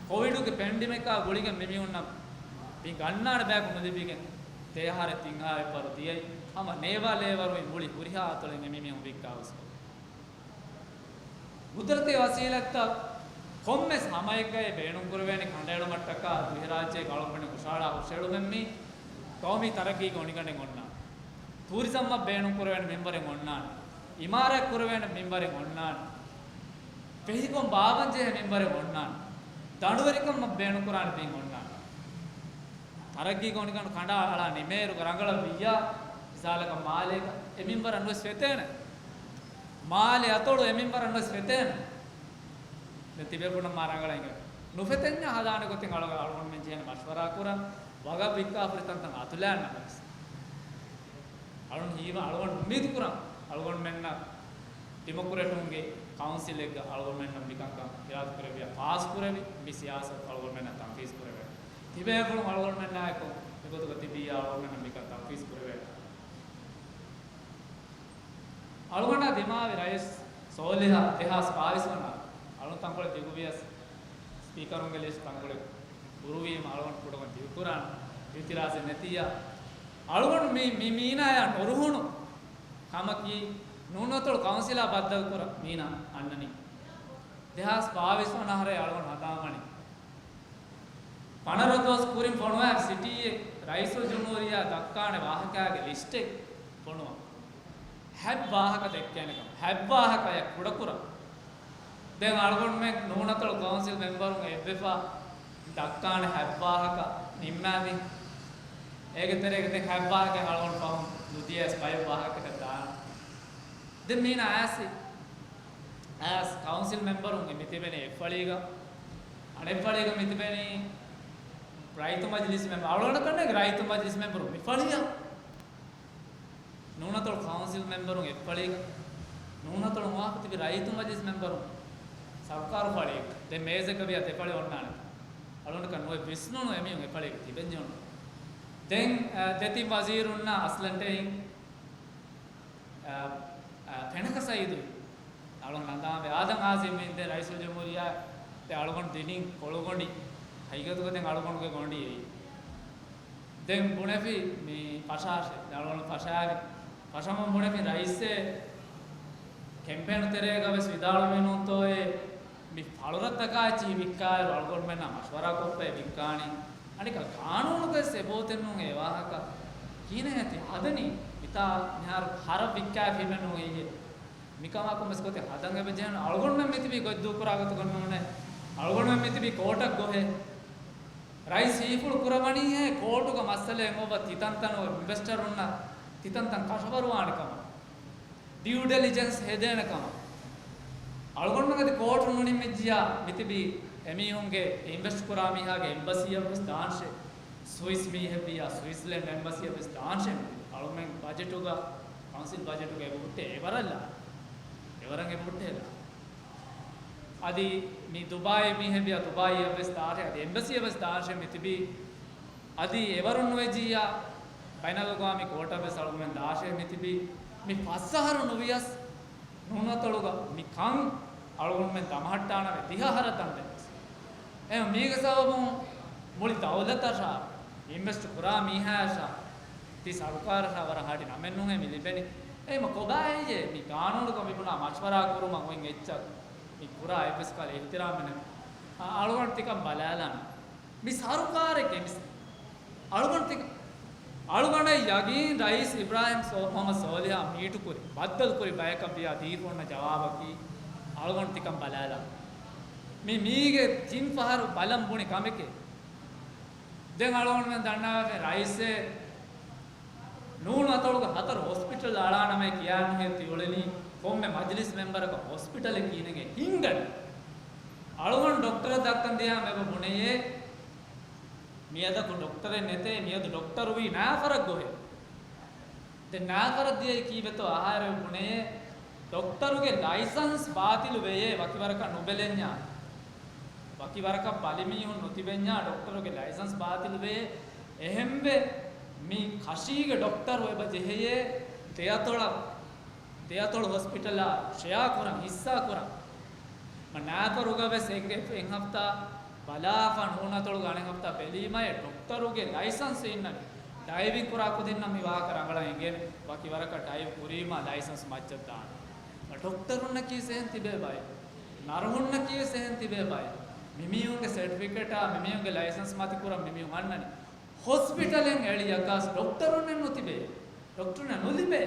ކޮވިޑުގެ ޕެންޑިމިކާ ގުޅިގެން މި މީހުންނަށް މި ގަންނާނެ ބަޔަކު ނުލިބިގެން ތޭހާރެ ތިންހާރެއްވަރު ދިޔައީ. ހަމަ ނޭވާލޭވަރު މި މުޅި ހުރިހާ އަތޮޅެއް މި މީހުން ވިއްކާ ގޮސް. ގުދުރަތީ ވަސީލަތްތައް ކޮންމެސް ހަމައެއްގައި ބޭނުންކުރެވޭނެ ކަނޑައެޅުމަށްޓަކާ ދިވެހިރާއްޖޭގެ އަޅުގަނޑުމެން ހުށަހަޅާ ހުށަހެޅުމެއް މީ ގައުމީ ތަރައްގީގެ އޮނިގަނޑެއް އޮންނާނެ. ޓޫރިޒަމްއަށް ބޭނުންކުރެވޭނެ މިންވަރެއް އޮންނާނެ. އިމާރާތް ކުރެވޭނެ މިންވަރެއް އޮންނާނެ. ފެހިކޮން ބާވަންޖެހޭ މިންވަރެއް އޮންނާނެ. ދަނޑުވެރިކަމަށް ބޭނުންކުރާނެ ބިން އޮންނާނެ. ތަރައްގީގެ އޮނިގަނޑު ކަނޑައަޅާ ނިމޭއިރު ރަނގަޅަށް ވިއްޔާ، މިސާލަކަށް މާލޭގަ އެ މިންވަރަށް ނުވެސް ފެތޭނެ. މާލެ އަތޮޅު އެ މިންވަރަށް ނުވެސް ފެތޭނެ. ދެން ތިބޭފުޅުންނަށް މާ ރަނގަޅަށް އިނގޭ. ނުފެތެންޏާ ހަދާނެ ގޮތެއް އަޅު-، އަޅުގަނޑުމެން ޖެހޭނެ މަޝްވަރާ ކުރަން، ވަގަށް ވިއްކާފަ ހުރި ތަންތަން އަތުލައިގެން ނަމަވެސް. އަޅުން ހީވަ-، އަޅުގަނޑު އުއްމީދު ކުރަން، އަޅުގަނޑުމެންނަށް ޑިމޮކްރެޓުންގެ ކައުންސިލެއްގަ އަޅުގަނޑުމެންނަށް މިކަންކަން އިރާދަ ކުރެއްވިޔާ ފާސް ކުރެވި، މި ސިޔާސަތު އަޅުގަނޑުމެންނަށް ތަންފީޒް ކުރެވޭ. ތިބޭފުޅުން އަޅުގަނޑުމެންނާއެކު މިގޮތުގަ ތިބިއްޔާ އަޅުގަނޑުމެންނަށް މިކަން ތަންފީޒް ކުރެވޭ. އަޅުގަނޑާ ދިމާވި ރައީސް ސޯލިހަށް ދެހާސް ބާވީސް ވަނަ އަޅުން ތަންކޮޅެއް ދިގުވިޔަސް، ސްޕީކަރުންގެ ލިސްޓް ތަންކޮޅެއް ކުރުވީމަ އަޅުގަނޑު ކުޑަކޮށް ދިގުކުރާނެ. އިއުތިރާޒެއް ނެތިއްޔާ. އަޅުގަނޑު މި، މި މީނާޔާ ނުރުހުނު ކަމަކީ، ނޫނަތޮޅު ކައުންސިލާ ބައްދަލުކުރަން މީނާ އަންނަނީ. ދެހާސް ބާވީސް ވަނަ އަހަރަށް އަޅުގަނޑު ހަނދާންވަނީ. ފަނަރަ ދުވަސް ކުރިން ފޮނުވާ ސިޓީއެއް ރައީސުލްޖުމްހޫރިއްޔާ ދައްކާނެ ވާހަކައިގެ ލިސްޓެއް ފޮނުވާ. ހަތް ވާހަކަ ދެއްކޭނެ ކަމަށް. ހަތް ވާހަކައެއް ކުޑަކުރަން. ދެން އަޅުގަނޑުމެން ނޫނަތޮޅު ކައުންސިލް މެމްބަރުން އެއްވެފަ ދައްކާނެ ހަތް ވާހަކަ ނިންމާލި. އޭގެ ތެރޭގަ ދެން ހަތް ވާހަކަ އަޅުގަނޑު ފަހުން ނުދިޔަސް ބައެއް ވާހަކަތައް ދާނަން. ދެން މީނަ އައިސް، އައިސް ކައުންސިލް މެމްބަރުން މިތިބެނީ އެއްފަޅީގަ، އަނެއްފަޅީގަ މިތިބެނީ ރައްޔިތު މަޖިލިސް މެމްބަރު، އަޅުގަނޑަކަށް ނޭނގެ ރައްޔިތު މަޖިލިސް މެމްބަރު މިފަޅިއަށް. ނޫނަތޮޅު ކައުންސިލް މެމްބަރުން އެއްފަޅީގަ، ނޫނަތޮޅު ނުވާކު ތިބި ރައްޔިތު މަޖިލިސް މެމްބަރުން ސަރުކާރު ފަޅީގަ. ދެން މޭޒަކަށް ވިޔާ ދެފަޅި އޮންނާނެ. އަޅުގަނޑަކަށް ނުވެ ވިސްނުނު އެމީހުން އެފަޅީގަ ތިބެންޖެހުނު. ދެން، އަ، ދެތިން ވަޒީރުންނާ އަސްލަންޓެއިން އަ، އަ، ފެނަކަ ސައީދު، އަޅުގަނޑު ނަންދާންވޭ އާދަމް އާޒިމް ދެން ރައީސުލްޖުމްހޫރިއްޔާ، ދެން އަޅުގަނޑު ދިނީ ކޮޅުގޮނޑި، ހަގީގަތުގަ ދެން އަޅުގަނޑުގެ ގޮނޑި އެއީ. ދެން ބުނެފި މި ފަށާށޭ، ދެން އަޅުގަނޑު ފަށާފި. ފަށަމުން ބުނެފި ރައީސޭ ކެމްޕޭނު ތެރޭގަވެސް ވިދާޅުވީ ނޫންތޯއޭ، މި ފަޅުރަށްތަކާ އެއްޗިހި ވިއްކާއިރު އަޅުގަނޑުމެންނާ މަޝްވަރާ ކޮށްފައި ވިއްކާނީ. އަނެއްކާ ގާނޫނުގަވެސް އެބައޮތެއްނޫން އެ ވާހަކަ. ކިހިނެއް ތި ހަދަނީ؟ މިތާ މިހާރު ހަރަށް ވިއްކާފީމެއްނޫން އެއްޔެ. މިކަމާ ކޮންމެސް ގޮތެއް ހަދަން އެބަޖެހެން. އަޅުގަނޑުމެން މިތިބީ ގޮތްދޫކުރާ ގޮތަކަށް ނޫނޭ. އަޅުގަނޑުމެން މިތިބީ ކޯޓަށް ގޮހޭ. ރައީސް ހީފުޅު ކުރަމަނީހޭ ކޯޓުގަ މައްސަލައެއް އޮއްވަ ތިތަންތަނުގެ އިންވެސްޓަރުންނަށް ތިތަންތަން ކަށަވަރުވާނެ ކަމަށް. ޑިއު ޑެލިޖެންސް ހެދޭނެ ކަމަށް. އަޅުގަނޑުމެން އަދި ކޯޓު ނުނިންމިއްޖިއްޔާ މިތިބީ އެމީހުންގެ އިންވެސްޓް ކުރާ މީހާގެ އެމްބަސީއަށް ވެސް ދާންށޭ. ސުއިސް މީހެއްވިއްޔާ ސުއިޒްލެންޑް އެމްބަސީއަށް ވެސް ދާންށޭ. އަޅުމެން ބަޖެޓުގަ، ކައުންސިލް ބަޖެޓުގަ އެބަ ހުއްޓޭ އެވަރަށް ލާ. އެވަރަށް އެބަ ހުއްޓޭ ލާ. އަދި މި ދުބާއީ މީހެއްވިއްޔާ ދުބާއީއަށް ވެސް ދާށޭ، އަދި އެމްބަސީއަށް ވެސް ދާންށޭ މިތިބީ. އަދި އެވަރުން ނުވެއްޖިއްޔާ ބައިނަލްއަގްވާމީ ކޯޓަށް ވެސް އަޅުގަނޑުމެން ދާށޭ މިތިބީ. މި ފަސް އަހަރު ނުވިޔަސް ނޫނަތޮޅުގަ މި ކަން އަޅުގަނޑުމެން ދަމަހައްޓާނަމޭ ދިހަ އަހަރަށް ދަންދެން ވެސް. އެހެން މީގެ ސަބަބުން މުޅި ދައުލަތަށާ އިންވެސްޓް ކުރާ މީހާޔަށާ ތި ސަރުކާރަށާ ވަރަށް ހަޑި ނަމެއް ނޫނޭ މި ލިބެނީ. އެހެންމަ ކޮބާ ހެއްޔޭ މި ގާނޫނުގަ މި ބުނާ މަޝްވަރާ ކުރުމަށް އޮތް އެއްޗަށް މި ކުރާ އެއްވެސް ކަހަލަ އިޙްތިރާމެއް ނެތް. އަ، އަޅުގަނޑު ތިކަން ބަލާލާނަން. މި ސަރުކާރެއްގެ މި އަޅުގަނޑު ތި، އަޅުގަނޑަށް ޔަގީން ރައީސް އިބްރާހިމް ސޯ-، މުޙައްމަދު ސޯލިހާ މީޓު ކުރި، ބައްދަލު ކުރި ބަޔަކަށް ވިޔާ ދީފަ އޮންނަ ޖަވާބަކީ އަޅުގަނޑު ތިކަން ބަލާލާނަން. މި މީގެ ތިން ފަހަރު ބަލަން ބުނި ކަމެކޭ. ދެން އަޅުގަނޑުމެން ދަންނަވަނީ ރައީސޭ ނޫނަތޮޅުގަ ހަތަރު ހޮސްޕިޓަލް އަޅާނަމޭ ކިޔާނީހޭ ތި އުޅެނީ ކޮންމެ މަޖިލިސް މެމްބަރަކަށް ހޮސްޕިޓަލެއް ކިހިނެއް ހިންގަނީ. އަޅުގަނޑު ޑޮކްޓަރަށް ދައްކަން ދިޔާމަ އެބަ ބުނެޔޭ މިއަދަކު ޑޮކްޓަރެއް ނެތޭ، މިއަދު ޑޮކްޓަރު ވީ ނާފަރަށް ގޮހެއް. ދެން ނާފަރަށް ދިޔައީ ކީއްވެތޯ އަހާއިރު ބުނެޔޭ، ޑޮކްޓަރުގެ ލައިސަންސް ބާތިލު ވެޔޭ ވަކި ވަރަކަށް ނުބެލެންޏާ. ވަކި ވަރަކަށް ބަލި މީހުން ނުތިބެންޏާ ޑޮކްޓަރުގެ ލައިސަންސް ބާތިލު ވެޔޭ. އެހެންވެ މި ކަށީގެ ޑޮކްޓަރު އެބަ ޖެހެޔޭ ދެއަތޮޅަށް، ދެއަތޮޅު ހޮސްޕިޓަލާ ޝެއާ ކުރަން، ހިއްސާ ކުރަން. މަ ނާފަރުގަ ވެސް އެއް، އެއް ހަފްތާ ބަލާފަ ނޫނަތޮޅުގަ އަނެއް ހަފްތާ ބެލީމައޭ ޑޮކްޓަރުގެ ލައިސަންސް އިންނަނީ. ޑައިވިން ކުރާ ކުދިންނަށް މި ވާހަކަ ރަނގަޅަށް އެނގޭނެ. ވަކި ވަރަކަށް ޑައިވް ކުރީމާ ލައިސަންސް މައްޗަށް ދާނެ. ޑޮކްޓަރުންނަކީ ވެސް އެހެން ތިބޭ ބައެއް. ނަރުހުންނަކީ ވެސް އެހެން ތިބޭ ބައެއް. މިމީހުންގެ ސެޓްފިކެޓާ، މިމީހުންގެ ލައިސަންސް މަތި ކުރަން މިމީހުން އަންނަނީ. ހޮސްޕިޓަލެއް އެޅިޔަކާސް ޑޮކްޓަރުންނެއް ނުތިބޭ. ޑޮކްޓަރުންނެއް ނުލިބޭ.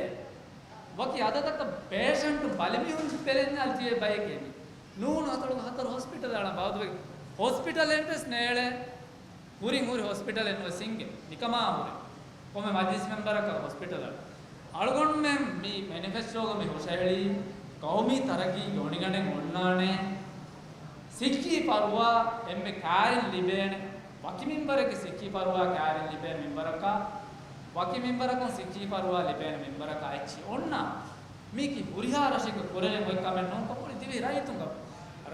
ވަކި އަދަދަކަށް ޕޭޝަންޓު ބަލި މީހުން ބެލެންޏާ ތިބޭ ބައެކޭ މީ. ނޫނަތޮޅުގަ ހަތަރު ހޮސްޕިޓަލް އަޅަން ބައުދުވެގެން ހޮސްޕިޓަލެއް ވެސް ނޭޅޭ. ކުރިން ހުރި ހޮސްޕިޓަލެއް ނުވެސް ހިންގޭ. މިކަމާ ހުރެ ކޮންމެ މަޖިލިސް މެމްބަރަކަށް ހޮސްޕިޓަލަށް. އަޅުގަނޑުމެން މި މެނިފެސްޓޯގަ މި ހުށަހެޅީ ޤައުމީ ތަރައްގީގެ އޮނިގަނޑެއް އޮންނާނެ. ސިއްހީ ފަރުވާ އެންމެ ކާރިން ލިބޭނެ. ވަކި މިންވަރެއްގެ ސިއްހީ ފަރުވާ ކާރިން ލިބޭނެ މިންވަރަކާ، ވަކި މިންވަރަކުން ސިއްހީ ފަރުވާ ލިބޭނެ މިންވަރަކާ އެއްޗިހި އޮންނާނެ. މީކީ ހުރިހާ ރަށެއްގެ ކުރެވެން އޮތް ކަމެއް ނޫންކަން މުޅި ތިބި ރައްޔިތުންގަ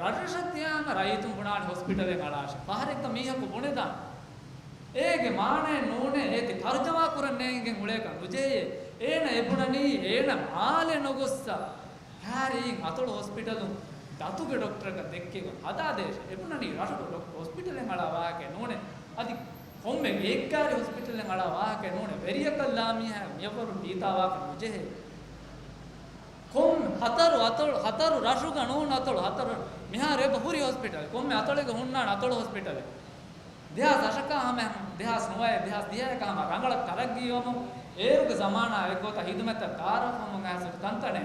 ރަށްރަށަށް ތިޔާމަ ރައްޔިތުން ބުނާނެ ހޮސްޕިޓަލެއް އަޅާށޭ. ފަހަރެއްގަ މީހަކު ބުނެދާނެ. އޭގެ މާނައެއް ނޫނޭ އޭތި ތަރުޖަމާ ކުރަން ނޭނގެން އުޅޭކަށް ނުޖެހޭ. އޭނަ އެބުނަނީ އޭނަ މާލެ ނުގޮއްސަ ކާރީން އަތޮޅު ހޮސްޕިޓަލުން ދަތުގެ ޑޮކްޓަރަކަށް ދެއްކިގޮން ހަދާދޭށޭ. އެބުނަނީ ރަށުގެ ޑޮކް-، ހޮސްޕިޓަލެއް އަޅާ ވާހަކައެއް ނޫނޭ. އަދި ކޮންމެ އެއްގާރި ހޮސްޕިޓަލެއް އަޅާ ވާހަކައެއް ނޫނޭ. ވެރިޔަކަށް ލާމީހާ މިޔަށްވަރު ބީތާ ވާކަށް ނުޖެހޭ. ކޮން ހަތަރު އަތޮޅު، ހަތަރު ރަށުގަ ނޫން އަތޮޅު، ހަތަރު މިހާރު އެބަ ހުރި ހޮސްޕިޓަލް. ކޮންމެ އަތޮޅެއްގަ ހުންނާނެ އަތޮޅު ހޮސްޕިޓަލެއް. ދެހާސް އަށަކާ ހަމަ، ދެހާސް ނުވައެއް، ދެހާސް ދިހައެކާ ހަމަ ރަނގަޅަށް ތަރައްގީވަމުން އޭރުގެ ޒަމާނާ އެއްގޮތަށް ހިދުމަތަށް ތައާރަފްވަމުން އައިސް ތަންތަނޭ.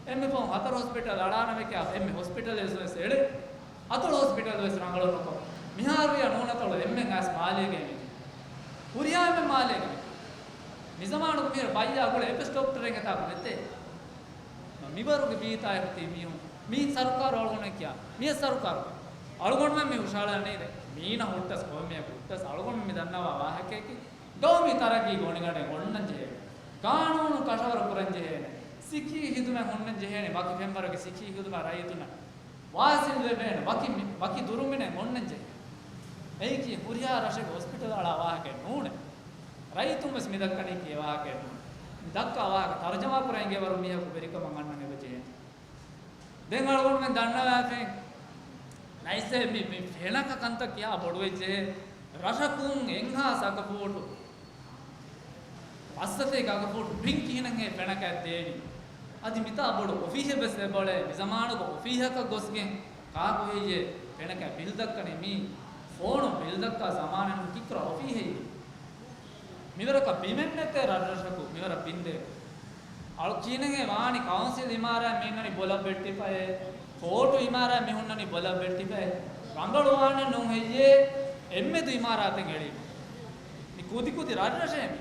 އެންމެ ފަހުން ހަތަރު ހޮސްޕިޓަލް އަޅާނަމޭ ކިޔާ އެންމެ ހޮސްޕިޓަލެއް ވެސް އެޅޭ. އަތޮޅު ހޮސްޕިޓަލް ވެސް ރަނގަޅު ނުކޮށް، މިހާރު ވިޔަ ނޫނަތޮޅު އެންމެން އައިސް މާލޭގައި މި. ހުރިހާ އެންމެން މާލޭގައި މި. މިޒަމާނުގަ މިހިރަ ބައްޔާ ގުޅޭ އެއްވެސް ޑޮކްޓަރެއް އެތާކު ނެތޭ. މިވަރުގެ ބީތާއެކު ތި މީހުން މީ ސަރުކާރު އަޅުގަނޑު ކިޔާ. މިޔަ ސަރުކާރު. އަޅުގަނޑުމެން މި ހުށަހަޅަނީ ދެ. މީނަ ހުއްޓަސް ކޮންމެއަކު ހުއްޓަސް އަޅުގަނޑު މި ދަންނަވާ ވާހަކައަކީ ގައުމީ ތަރައްގީ ގޮނޑިގަނޑެއް އޮންނަން ޖެހޭނެ. ގާނޫނު ކަށަވަރު ކުރަން ޖެހޭނެ. ސިއްހީ ހިދުމަތް ހުންނަން ޖެހޭނެ. ވަކި ފެންވަރުގެ ސިއްހީ ހިދުމަތް ރައްޔިތުންނަށް ވާސިލް ވެވޭނެ. ވަކި މި-، ވަކި ދުރުމިނެއް އޮންނަން ޖެހޭ. އެއީކީ ހުރިހާ ރަށެއްގެ ހޮސްޕިޓަލް އަޅާ ވާހަކައެއް ނޫނޭ. ރައްޔިތުން ވެސް މި ދައްކަނީކީ އެ ވާހަކައެއް ނޫނޭ. މި ދައްކާ ވާހަކަ ތަރުޖަމާ ކުރަން އެނގޭވަރު މީހަކު ވެރިކަމަށް އަންނަން އެބަ ޖެހޭނެ. ދެން އަޅުގަނޑުމެން ދަންނަވާފައި ނައިސޭ މި، މި ފެނަކަ ކަންތައް ކިޔާ ބޮޑުވެއްޖެ. ރަށަކުން އެއްހާސް އަގަފޫޓު، ފައްސަތޭކަ އަގަފޫޓު ބިން ކިހިނެއްހޭ ފެނަކައަށް ދޭނީ؟ އަދި މިތާ ބޮޑު އޮފީހެއް ވެސް އެބައުޅޭ. މި ޒަމާނުގަ އޮފީހަކަށް ގޮސްގެން ކާކު ހެއްޔޭ ފެނަކައަށް ބިލް ދައްކަނީ؟ މީ ފޯނުން ބިލް ދައްކާ ޒަމާނެއް ނޫން. ކިކުރާ އޮފީހެއް؟ މިވަރަކަށް ބިމެއް ނެތޭ ރަށްރަށަކު މިވަރަށް ބިންދޭ. އަޅު ކިހިނެއްހޭ ވާނީ؟ ކައުންސިލް އިމާރާތް މި އިންނަނީ ބޮލަށް ވެއްޓިފައޭ. ކޯޓު އިމާރާތް މި ހުންނަނީ ބޮލަށް ވެއްޓިފައޭ. ރަނގަޅު ވާނެއް ނޫން ހެއްޔޭ އެންމެދު އިމާރާތެއް އެޅީމަ. މި ކުދިކުދި ރަށްރަށޭ މި.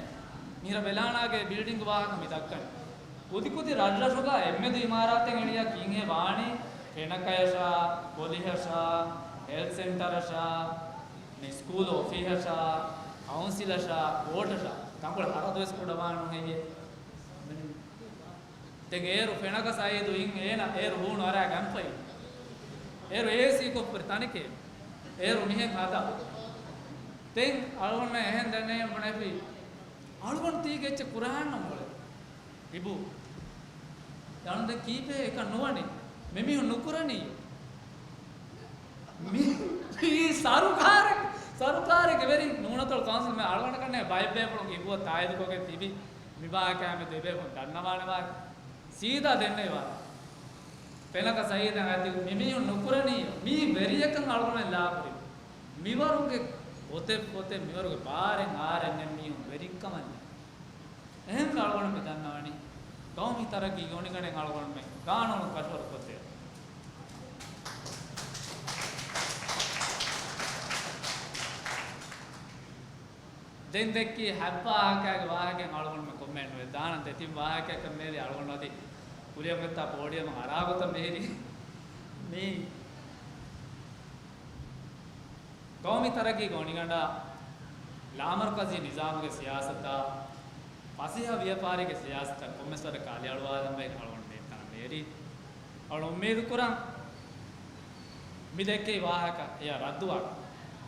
މިހިރަ ވެލާނާގެ ބިލްޑިންގް ވާހަކަ މި ދައްކަނީ. ކުދިކުދި ރަށްރަށުގަ އެންމެދު އިމާރާތެއް އެޅިޔާ ކިހިނެއްހޭ ވާނީ؟ ފެނަކަޔަށާ، ޕޮލިހަށާ، ހެލްތް ސެންޓަރަށާ، މި ސްކޫލް އޮފީހަށާ، ކައުންސިލަށާ، ކޯޓަށާ. ތަންކޮޅެއް ހަރަދުވެސް ކުޑަވާނު ހެއްޔޭ؟ ދެން އޭރު ފެނަކަ ސައީދު އިން އޭނަ އޭރު ހޫނު އަރާ ގަންފައި. އޭރު އޭސީ ކޮށްފަރި ތަނެކޭ. އޭރު މިހެން ހަދާ. ދެން އަޅުގަނޑުމެން އެހެން ދެންނެވި ބުނެފި. އަޅުގަނޑު ތީގެ އެއްޗެއް ކުރާންނަމު އޮޅެ. އިބު. އަޅުގަނޑު ދެން ކީއްވެ އެކަން ނުވަނީ؟ މި މީހުން ނުކުރަނީ. މި، މި ސަރުކާރެއް، ސަރުކާރެއްގެ ވެރިން ނޫނަތޮޅު ކައުންސިލް މެ އަޅުގަނޑަކަށް ބައެއް ބޭފުޅުން އިބުއަށް ތާއީދުކޮށްގެން ތިބި. މި ވާހަކައާ މެދު އެބޭފުޅުން ދަންނަވާނެ ވާހަކަ. ސީދާ ދެންނެވި ވާހަކަ. ފެނަކަ ސައީދަށް އަދި މި މީހުން ނުކުރަނީ މީ ވެރިޔަކަން އަޅުގަނޑުމެން ލާކުރި. މިވަރުގެ ގޮތެއް ފޮތެއް މިވަރުގެ ބާރެއް އާރެއް ނެތް މީހުން ވެރިކަމަށް ނެތް. އެހެންވެ އަޅުގަނޑު މި ދަންނަވަނީ ގައުމީ ތަރައްގީގެ ގޮނޑިގަނޑެއް އަޅުގަނޑުމެން ގާނޫނު ކަށަވަރު ކޮށްދޭ. ދެން ދެއްކި ހަތް ވާހަކައިގެ ވާހަކައެއް އަޅުގަނޑުމެން ކޮމެންޓް ވެ ދާނަން. ދެތިން ވާހަކައަކަށް މޭލި އަޅުގަނޑު އަދި ކުރިއަށް މެއްތާ ޕޯޑިއަމަށް އަރާގޮތަށް މިހިރީ. މީ ގައުމީ ތަރައްގީގެ ގޮނޑިގަނޑާ، ލާމަރުކަޒީ ނިޒާމުގެ ސިޔާސަތާ، ފަސޭހަ ވިޔަފާރީގެ ސިޔާސަތަށް ކޮންމެސް ވަރެއް ކާލިއަޅުވާލަންވެ އަޅުގަނޑު މިތަނަށް މިއެރީ. އަޅު އުއްމީދު ކުރަން މި ދެއްކެވި ވާހަކަ އެޔަށް ރައްދުވާން.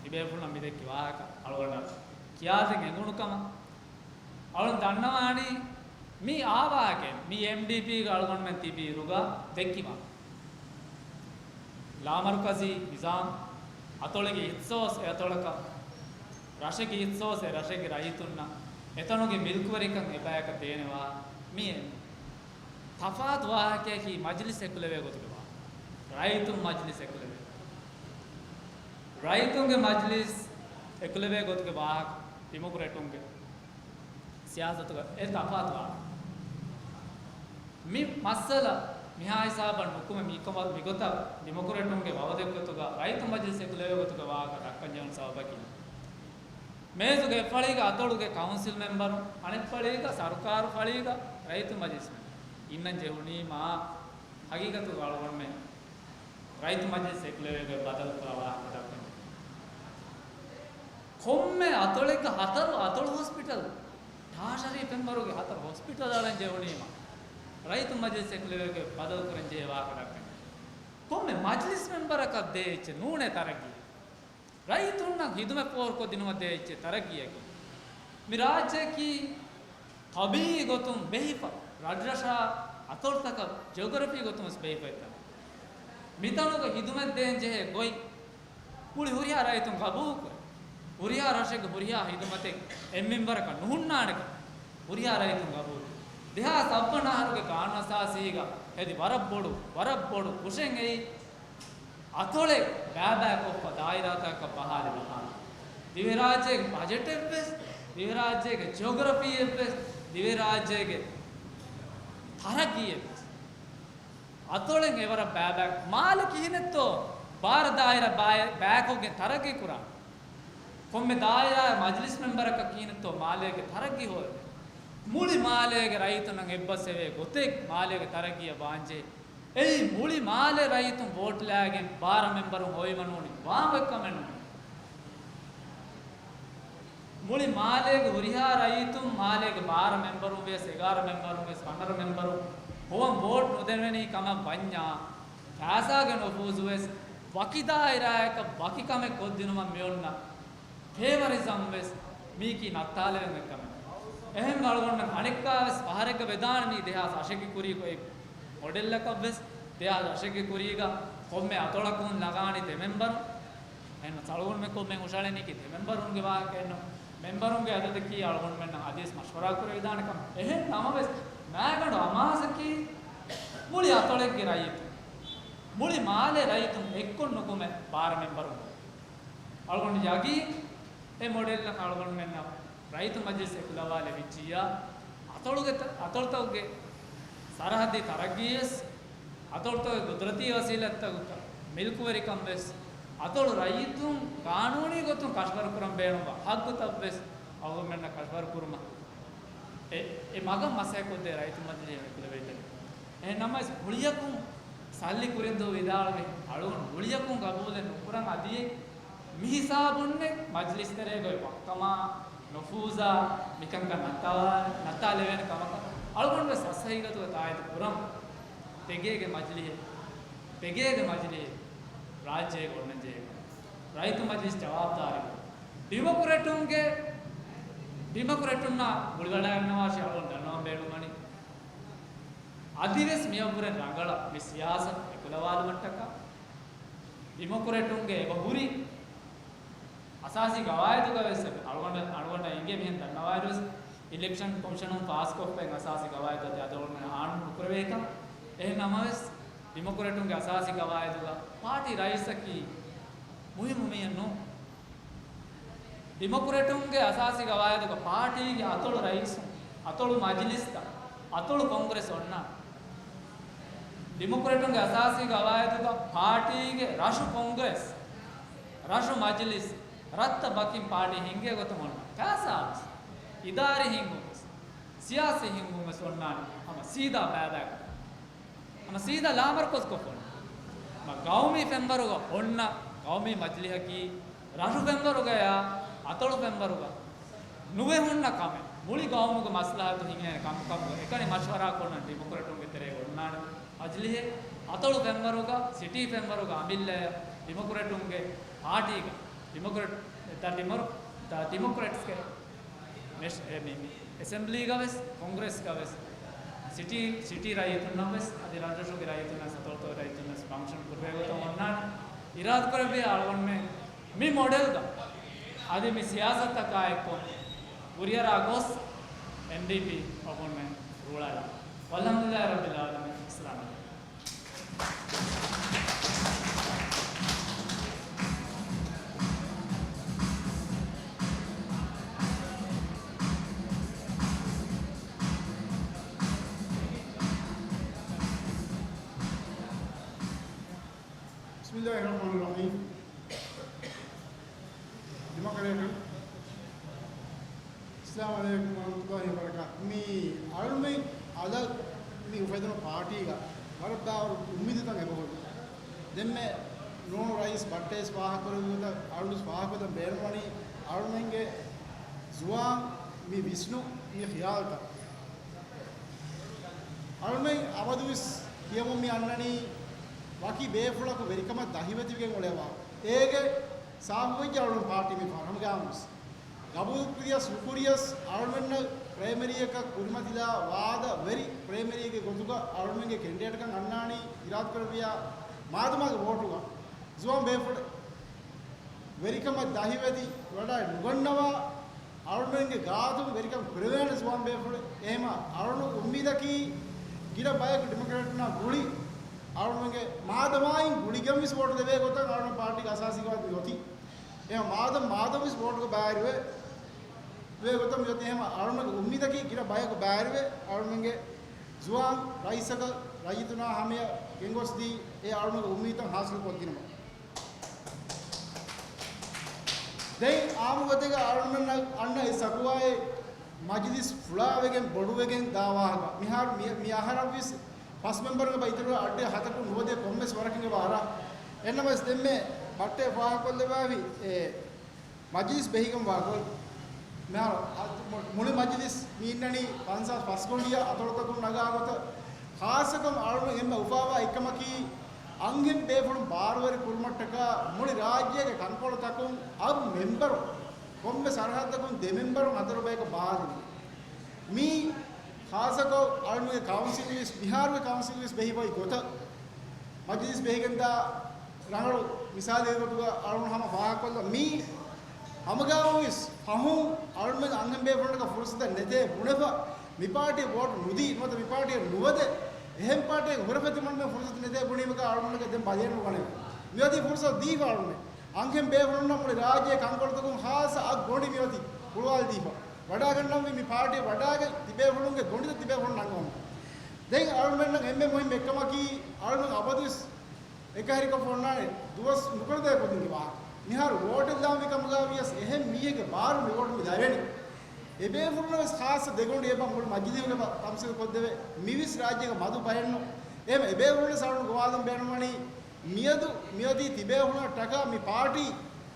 ތިބޭފުޅުންނަށް މި ދެއްކި ވާހަކަ އަޅުގަނޑަށް ކިޔާދޭން އެނގުނު ކަމަށް. އަޅުން ދަންނަވާނީ މި އާ ވާހަކައެއް، މި އެމްޑީޕީގަ އަޅުގަނޑުމެން ތިބި އިރުގަ ދެއްކި ވާހަކަ. ލާމަރުކަޒީ ނިޒާމް، އަތޮޅެއްގެ އިހްތިސޯސް އެ އަތޮޅަކަށް، ރަށެއްގެ އިހްތިސޯސް އެ ރަށެއްގެ ރައްޔިތުންނަށް، އެތަނުގެ މިލްކުވެރިކަން އެބަޔަކަށް ދޭނެވާ މި ތަފާތު ވާހަކައަކީ މަޖިލިސް އެކުލެވޭ ގޮތުގެ ވާހަކަ. ރައްޔިތުން މަޖިލިސް އެކުލެވޭ. ރައްޔިތުންގެ މަޖިލިސް އެކުލެވޭ ގޮތުގެ ވާހަކަ، ޑިމޮކްރެޓުންގެ ސިޔާސަތުގަ އެ ތަފާތު ވާހަކަ. މި މައްސަލަ މިހާ ހިސާބަށް ނުކުމެ މިކަމަށް މިގޮތަށް ޑިމޮކްރެޓުންގެ ވައުދެއްގޮތުގަ ރައްޔިތުން މަޖިލިސް އެކުލެވޭ ގޮތުގެ ވާހަކަ ދައްކަން ޖެހުނު ސަބަބަކީ، މޭޒުގެ އެއްފަޅީގަ އަތޮޅުގެ ކައުންސިލް މެމްބަރުން، އަނެއްފަޅީގަ ސަރުކާރު ފަޅީގަ ރައްޔިތުން މަޖިލިސް އިންނަން ޖެހުނީމާ، ހަގީގަތުގަ އަޅުގަނޑުމެން ރައްޔިތު މަޖިލިސް އެކުލެވޭގޮތް ބަދަލުކުރާ ވާހަކަ ދައްކަން. ކޮންމެ އަތޮޅެއްގަ ހަތަރު އަތޮޅު ހޮސްޕިޓަލް، ޓާޝަރީ ފެންވަރުގެ ހަތަރު ހޮސްޕިޓަލް އަޅަން ޖެހުނީމަ، ރައްޔިތު މަޖިލިސް އެކުލެވޭގޮތް ބަދަލުކުރަން ޖެހޭ ވާހަކަ ދައްކަން. ކޮންމެ މަޖްލިސް މެންބަރަކަށް ދޭ އެއްޗެއް ނޫނޭ ތަރައްގީ. ރައްޔިތުންނަށް ހިދުމަތް ފޯރުކޮށްދިނުމަށް ދޭ އެއްޗެއް ތަރައްގީއަކީ. މި ރާއްޖެއަކީ ޠަބީޢީ ގޮތުން ބެހިފަ، ރަށްރަށާ އަތޮޅުތަކަށް ޖިއޮގްރަފީ ގޮތުން ވެސް ބެހިފައި ތަނެއް. މިތަނުގަ ހިދުމަތް ދޭން ޖެހޭ ގޮތް މުޅި ހުރިހާ ރައްޔިތުން ގަބޫލުކުރޭ. ހުރިހާ ރަށެއްގެ ހުރިހާ ހިދުމަތެއް އެއްމިންވަރަކަށް ނުހުންނާނެކަން ހުރިހާ ރައްޔިތުން ގަބޫލު. ދެހާސް ސައްބަ ނަހަރުގެ ޤާނޫނުއަސާސީގަ ހެދި ވަރަށް ބޮޑު، ވަރަށް ބޮޑު ކުށެއް އެއީ، އަތޮޅެއް ބައިބައިކޮށްފަ ދާއިރާތަކަށް ބަހާލި ބަހާލި. ދިވެހިރާއްޖޭގެ ބަޖެޓެއްވެސް، ދިވެހިރާއްޖޭގެ ޖިއޮގްރަފީއެއްވެސް، ދިވެހިރާއްޖޭގެ ތަރައްގީއެއްވެސް. އަތޮޅެއް އެވަރަށް ބައިބައި. މާލެ ކިހިނެއްތޯ ބާރަ ދާއިރާ ބައި-، ބައިކޮށްގެން ތަރައްގީ ކުރާ؟ ކޮންމެ ދާއިރާއެއް މަޖްލިސް މެންބަރަކަށް ކިހިނެއްތޯ މާލޭގެ ތަރައްގީ ހޯދެ؟ މުޅި މާލޭގެ ރައްޔިތުންނަށް އެއްބަސްވެވޭ ގޮތެއް މާލޭގެ ތަރައްގީއަށް ވާންޖެހޭ. އެއީ މުޅި މާލެ ރައްޔިތުން ވޯޓްލާގެން ބާރަ މެންބަރުން ހޮވީމަ ނޫނީ ވާން އޮތް ކަމެއް ނޫން. މުޅި މާލޭގެ ހުރިހާ ރައްޔިތުން، މާލޭގެ ބާރަ މެންބަރުން ވެސް، އެގާރަ މެންބަރުން ވެސް، ފަނަރަ މެންބަރުން ހޮވަން ވޯޓް ނުދެވެނީ ކަމަށް ވަންޏާ، ފައިސާގެ ނުފޫޒު ވެސް ވަކި ދާއިރާއަކަށް ވަކި ކަމެއް ކޮށްދިނުމަށް މިއޮންނަ ފޭވަރިޒަމް ވެސް މީކީ ނައްތާލެވެން އޮތް ކަމެއް. އެހެން އަޅުގަނޑުމެން އަނެއްކާ ވެސް ފަހަރެއްގަ ވެދާނެ މީ ދެހާސް އަށެއްގެ ކުރީގަ އޮތް މޮޑެލްއަކަށް ވެސް، ދެހާސް އަށެއްގެ ކުރީގަ ކޮންމެ އަތޮޅަކުން ނަގާނީ ދެ މެންބަރު. އެހެން އަޅުގަނޑުމެން ކޮންމެ ހުށަހަޅަނީކީ ދެ މެންބަރުންގެ ވާހަކައެއް ނޫން. މެންބަރުންގެ އަދަދަކީ އަޅުގަނޑުމެންނަށް އަދިވެސް މަޝްވަރާ ކުރެވިދާނެ ކަމެއް. އެހެން ނަމަވެސް، މާގަނޑު އަމާޒަކީ މުޅި އަތޮޅެއްގެ ރައްޔިތުން، މުޅި މާލޭ ރައްޔިތުން އެއްކޮށް ނުކުމެ ބާރަ މެންބަރުން. އަޅުގަނޑު ޔަގީން އެ މޮޑެލްއަށް އަޅުގަނޑުމެންނަށް ރައްޔިތު މަޖިލިސް އެކުލަވާލެވިއްޖިއްޔާ، އަތޮޅުގެ ތަ-، އަތޮޅުތަކުގެ ސަރަހައްދީ ތަރައްގީވެސް، އަތޮޅުތަކުގެ ގުދުރަތީ ވަސީލަތްތަކުގެ މިލްކުވެރިކަން ވެސް، އަތޮޅު ރައްޔިތުން ޤާނޫނީ ގޮތުން ކަށަވަރު ކުރަން ބޭނުންވާ ހައްގުތައް ވެސް އަޅުގަނޑުމެންނަށް ކަށަވަރު ކުރުމަށް އެ، އެ މަގަށް މަސައްކަތްކޮށްދޭ ރައްޔިތު މަޖިލީހަށް އެކުލެވޭތެރޭ. އެހެން ނަމަވެސް މުޅިއަކުން ސައްލި ކުރިން ދޫ ވިދާޅުވި އަޅުގަނޑު މުޅިއަކުން ގަބޫލެއް ނުކުރަން އަދި މި ހިސާބުންނެއް މަޖިލިސް ތެރޭގައި ވައްކަމާ ނުފޫޒާ މިކަންކަން ނައްތާ-، ނައްތާލެވޭނެ ކަމަކަށް އަޅުގަނޑު ވެސް ހަސަހީގަތުގަ ތާއީދު ކުރަން. ތެގޭގެ މަޖިލިހެއް، ތެގޭގެ މަޖިލިހެއް ރާއްޖޭގަ އޮންނަން ޖެހޭ ކަމަށް. ރައްޔިތު މަޖިލިސް ޖަވާބުދާރީ. ޑިމޮކްރެޓުންގެ، ޑިމޮކްރެޓުންނާ ގުޅިވަޑައިގަންނަވާށޭ އަޅުގަނޑު ދަންނަވަން ބޭނުންވަނީ. އަދިވެސް މިއަށްވުރެ ރަނގަޅަށް މި ސިޔާސަތު އެކުލަވާލުމަށްޓަކާ ޑިމޮކްރެޓުންގެ އެބަހުރި އަސާސީ ގަވާއިދުގަ ވެސް އަޅުގަނޑަށް، އަޅުގަނޑަށް އެނގޭ މިހެން ދަންނަވާއިރު ވެސް އިލެކްޝަން ކޮމިޝަނުން ފާސްކޮށްފައި އަސާސީ ގަވާއިދު އަދި އަޅުގަނޑުމެން އާންމު ނުކުރެވޭކަން. އެހެން ނަމަވެސް، ޑިމޮކްރެޓުންގެ އަސާސީ ގަވާއިދުގަ ޕާޓީ ރައީސަކީ މުހިއްމު މީހެއް ނޫން. ޑިމޮކްރެޓުންގެ އަސާސީ ގަވާއިދުގަ ޕާޓީގެ އަތޮޅު ރައީސުން، އަތޮޅު މަޖިލިސްތައް، އަތޮޅު ކޮންގްރެސް އޮންނާނެ. ޑިމޮކްރެޓުންގެ އަސާސީ ގަވާއިދުގަ ޕާޓީގެ ރަށު ކޮންގްރެސް، ރަށު މަޖިލިސް، ރަށްތައް ބަކިން ޕާޓީ ހިންގޭ ގޮތުން އޮންނާނެ. ފައިސާވެސް، އިދާރީ ހިންގުންވެސް، ސިޔާސީ ހިންގުންވެސް އޮންނާނެ. ހަމަ ސީދާ ބައިބައިކޮށް. ހަމަ ސީދާ ލާމަރުކަޒުކޮށްފަ. މަ ގައުމީ ފެންވަރުގަ އޮންނަ ގައުމީ މަޖިލިހަކީ ރަށު ފެންވަރުގަޔާ އަތޮޅު ފެންވަރުގަ ނުވެ ހުންނަ ކަމެއް. މުޅި ގައުމުގެ މަސްލަހަތު ހިނގޭނެ ކަމުކަމުގަ އެކަނި މަޝްވަރާ ކޮށްނަން ޑިމޮކްރެޓުންގެ ތެރޭގަ އޮންނާނެ މަޖިލިހެއް. އަތޮޅު ފެންވަރުގަ، ސިޓީ ފެންވަރުގަ އަމިއްލަޔަށް ޑިމޮކްރެޓުންގެ ޕާޓީގަ، ޑިމޮކްރެޓް، ދަ ޑިމޮ-، ދަ ޑިމޮކްރެޓްސްގެ މެޝް-، އެ، މި، މި އެސެމްބްލީގަ ވެސް، ކޮންގްރެސްގަ ވެސް، ސިޓީ، ސިޓީ ރައްޔިތުންނަށް ވެސް، އަދި ރަށްރަށުގެ ރައްޔިތުންނަށް، ސަތޮޅުތޮޅު ރައްޔިތުންނަށް ފަންކްޝަން ކުރެވޭ ގޮތަށް އޮންނާނެ. އިރާދަކުރެއްވިޔާ އަޅުގަނޑުމެން މި މޮޑެލްގަ އަދި މި ސިޔާސަތަކާ އެއްކޮށް ކުރިއަރާ ގޮސް، އެމްޑީޕީ އަޅުގަނޑުމެން ރޫޅާލާނެ. ވަލްޙަމްދުލިއްލާހި ރައްބިލް ޢާލަމީން. އައްސަލާމު ޢަލައިކުމް. بسم الله الرحمن الرحيم. ޑިމޮކްރެޓުން. އައްސަލާމު ޢަލައިކުމް ވަރަޙްމަތުﷲި ވަބަރަކާތު. މި އަޅުމެން އަލަށް މި އުފެދުނު ޕާޓީގަ ވަރަށް ބާރު އުއްމީދުތައް އެބަހުރި. ދެންމެ ނޫނު ރައީސް ބައްޓޭސް ފާހަގަކުރެއްވި ގޮތަށް އަޅުން ފާހަގަކޮށްދޭން ބޭނުންވަނީ އަޅުމެންގެ ޒުވާން މި ވިސްނުން މި ޚިޔާލުތައް. އަޅުމެން އަބަދުވެސް ކިޔަމުން މި އަންނަނީ ވަކި ބޭފުޅަކު ވެރިކަމަށް ދަހިވެތިވެގެން އުޅޭ ވާހަކަ. އޭގެ ސާފުވެއްޖެ އަޅުން ޕާޓީ މި ފަހަރު ހަމަގާމުސް. ގަބޫލުކުރިޔަސް ނުކުރިޔަސް އަޅުމެންނަށް ޕްރައިމަރީއަކަށް ކުރިމަތިލާ ވާދަ ވެރި ޕްރައިމަރީގެ ގޮތުގަ އަޅުމެންގެ ކެންޑިޑޭޓްކަން އަންނާނީ އިރާދަކުރެއްވިޔާ މާދަމާގެ ވޯޓުގަ. ޒުވާން ބޭފުޅެއް ވެރިކަމަށް ދަހިވެތި ވަޑައި ނުގަންނަވާ އަޅުމެންގެ ގާތުން ވެރިކަން ކުރެވޭނެ ޒުވާން ބޭފުޅެއް. އެހެމަ އަޅުނު އުއްމީދަކީ ގިނަ ބަޔަކު ޑިމޮކްރެޓުންނާ ގުޅި އަޅުމެންގެ މާދަމާއިން ގުޅިގެން ވެސް ވޯޓު ދެވޭ ގޮތަށް އަޅުނު ޕާޓީގެ އަސާސީ ގާތު މި އޮތީ. އެހެމަ މާދަމް މާދަމް ވެސް ވޯޓުގަ ބައިވެރިވެ ވޭ ގޮތަށް މި އޮތީ. އެހެމަ އަޅުމެންގެ އުއްމީދަކީ ގިނަ ބަޔަކު ބައިވެރިވެ އަޅުމެންގެ ޒުވާން ރައީސަކަށް ރައްޔިތުންނާ ހަމަޔަށް ގެންގޮސްދީ އެ އަޅުމެންގެ އުއްމީދުތައް ހާސިލު ކޮށްދިނުމަށް. ދެން އާއްމު ގޮތެއްގަ އަޅުމެންނަށް އަންނަ އެ ސަކުވާއެއް މަޖިލިސް ފުޅާވެގެން ބޮޑުވެގެން ދާ ވާހަކަ. މިހާރު މި، މި އަހަރަށްވެސް ފަސް މެމްބަރުން އެބަ އިތުރު އައްޑި ހަތަކުން ނުވަދެ ކޮންމެސް ވަރަކަށް އެބަ އަރާ. އެހެންނަމަވެސް ދެންމެ ބައްޓޭ ފާހަގަކޮށްލައްވާފި އެ މަޖިލިސް ބެހިގެންވާ ގޮތް. މިހާރު އަ، މު، މުޅި މަޖިލިސް މި އިންނަނީ ފަންސާސް ފަސް ގޮނޑިއަށް އަތޮޅުތަކުން ނަގާ ގޮތަށް. ޚާއްޞަކޮށް އަޅުގަނޑު އެންމެ އުފާވާ އެއްކަމަކީ، އަންހެން ބޭފުޅުން ބާރުވެރި ކުރުމަށްޓަކާ މުޅި ރާއްޖޭގެ ކަންކޮޅުތަކުން އަށް މެމްބަރު، ކޮންމެ ސަރަހައްދަކުން ދެ މެމްބަރުން ހަތަރު ބަޔަކަށް ބާރުވެ. މީ ޚާއްޞަކޮށް އަޅުގަނޑުގެ ކައުންސިލް ވެސް، މިހާރުގެ ކައުންސިލް ވެސް ބެހި އޮތް ގޮތަށް، މަޖިލިސް ބެހިގެންދާ ރަނގަޅު މިސާލެއްގެ ގޮތުގަ އަޅުގަނޑު ހަމަ ފާހަގަކޮށްލަން. މީ ހަމަގާމުވެސް ފަހުން އަޅުމެން އަންހެން ބޭފުޅުންނަކަށް ފުރުސަތެއް ނެތޭ ބުނެފަ، މި ޕާޓީ ވޯޓް ނުދީ، ނުވަތަ މި ޕާޓީ ނުވަދެ، އެހެން ޕާޓީއެއް ހުރެފަ ތިމަންމެން ފުރުސަތު ނެތޭ ބުނީމަކާ އަޅުމެންނަކަށް ދެން ބަލިއެއް ނުގަނެވޭ. މިއޮތީ ފުރުސަތު ދީފަ އަޅުމެން. އަންހެން ބޭފުޅުންނަށް މުޅި ރާއްޖޭ ކަންކޮޅުތަކުން ޚާއްޞަ އަށް ގޮނޑި މިއޮތީ ހުޅުވާލަދީފަ. ވަޑާގަންނަންވީ މި ޕާޓީ ވަޑާގެން ތިބޭފުޅުންގެ ގޮނޑިތައް ތިބޭފުޅުން ނަންގަވަމުން. ދެން އަޅުމެންނަށް އެންމެ މުހިންމު އެއްކަމަކީ، އަޅުމެން އަބަދުވެސް އެކަހެރިކޮށްފަ އޮންނާނެ ދުވަސް ނުކުޅެދޭ ކުދިންގެ ވާހަކަ. މިހާރު ވޯޓެއް ލާންވި ކަމުގަ ވިޔަސް އެހެން މީހެއްގެ ބާރު މި ވޯޓު މި ލަވެނީ. އެބޭފުޅުންނަށް ވެސް ޚާއްޞަ ދެގޮނޑި އެބަ މުޅި މަޖިލީހުގެ ތަމްސީލު ކޮށްދެވޭ. މިވެސް ރާއްޖޭގެ މަދު ބައެއްނު. އެހެން އެބޭފުޅުން ވެސް އަޅުގަނޑު ގޮވާލަން ބޭނުންވަނީ މިއަދު މިއޮތީ ތިބޭފުޅުންނަށްޓަކާ މި ޕާޓީ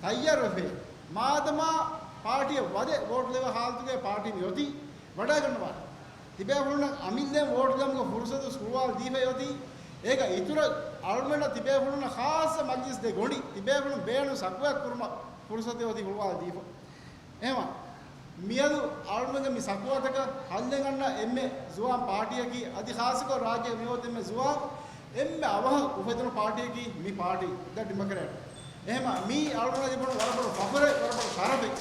ތައްޔާރުވެފައި. މާދަމާ ޕާޓީއަށް ވަދެ ވޯޓު ލެވޭ ހާލަތުގައި ޕާޓީ މިއޮތީ ވަޑާގަންނަވާނެ. ތިބޭފުޅުންނަށް އަމިއްލައިން ވޯޓު ދެމުގެ ފުރުސަތު ހުޅުވާލަދީފައި އޮތީ. އޭގަ އިތުރަށް އަޅުމެންނަށް ތިބޭފުޅުންނަށް ޚާއްޞަ މަޖިލިސް ދެ ގޮނޑި ތިބޭފުޅުން ބޭނުން ސަކުވާ ކުރުމަށް ފުރުސަތެއް އޮތީ ހުޅުވާލަދީފަ. އެހެމަ މިއަދު އަޅުމެންގެ މި ސަކުވާތަކަށް ހައްލެއް އަންނަ އެންމެ ޒުވާން ޕާޓީއަކީ، އަދި ޚާއްޞަކޮށް ރާއްޖޭގެ މިއޮތް އެންމެ ޒުވާން، އެންމެ އަވަހަށް އުފެދުނު ޕާޓީއަކީ މި ޕާޓީ، ދަ ޑިމޮކްރެޓް. އެހެމަ މީ އަޅުގަނޑަށް ލިބުނު ވަރަށް ބޮޑު ފަޚުރެއް، ވަރަށް ބޮޑު ޝަރަފެއް.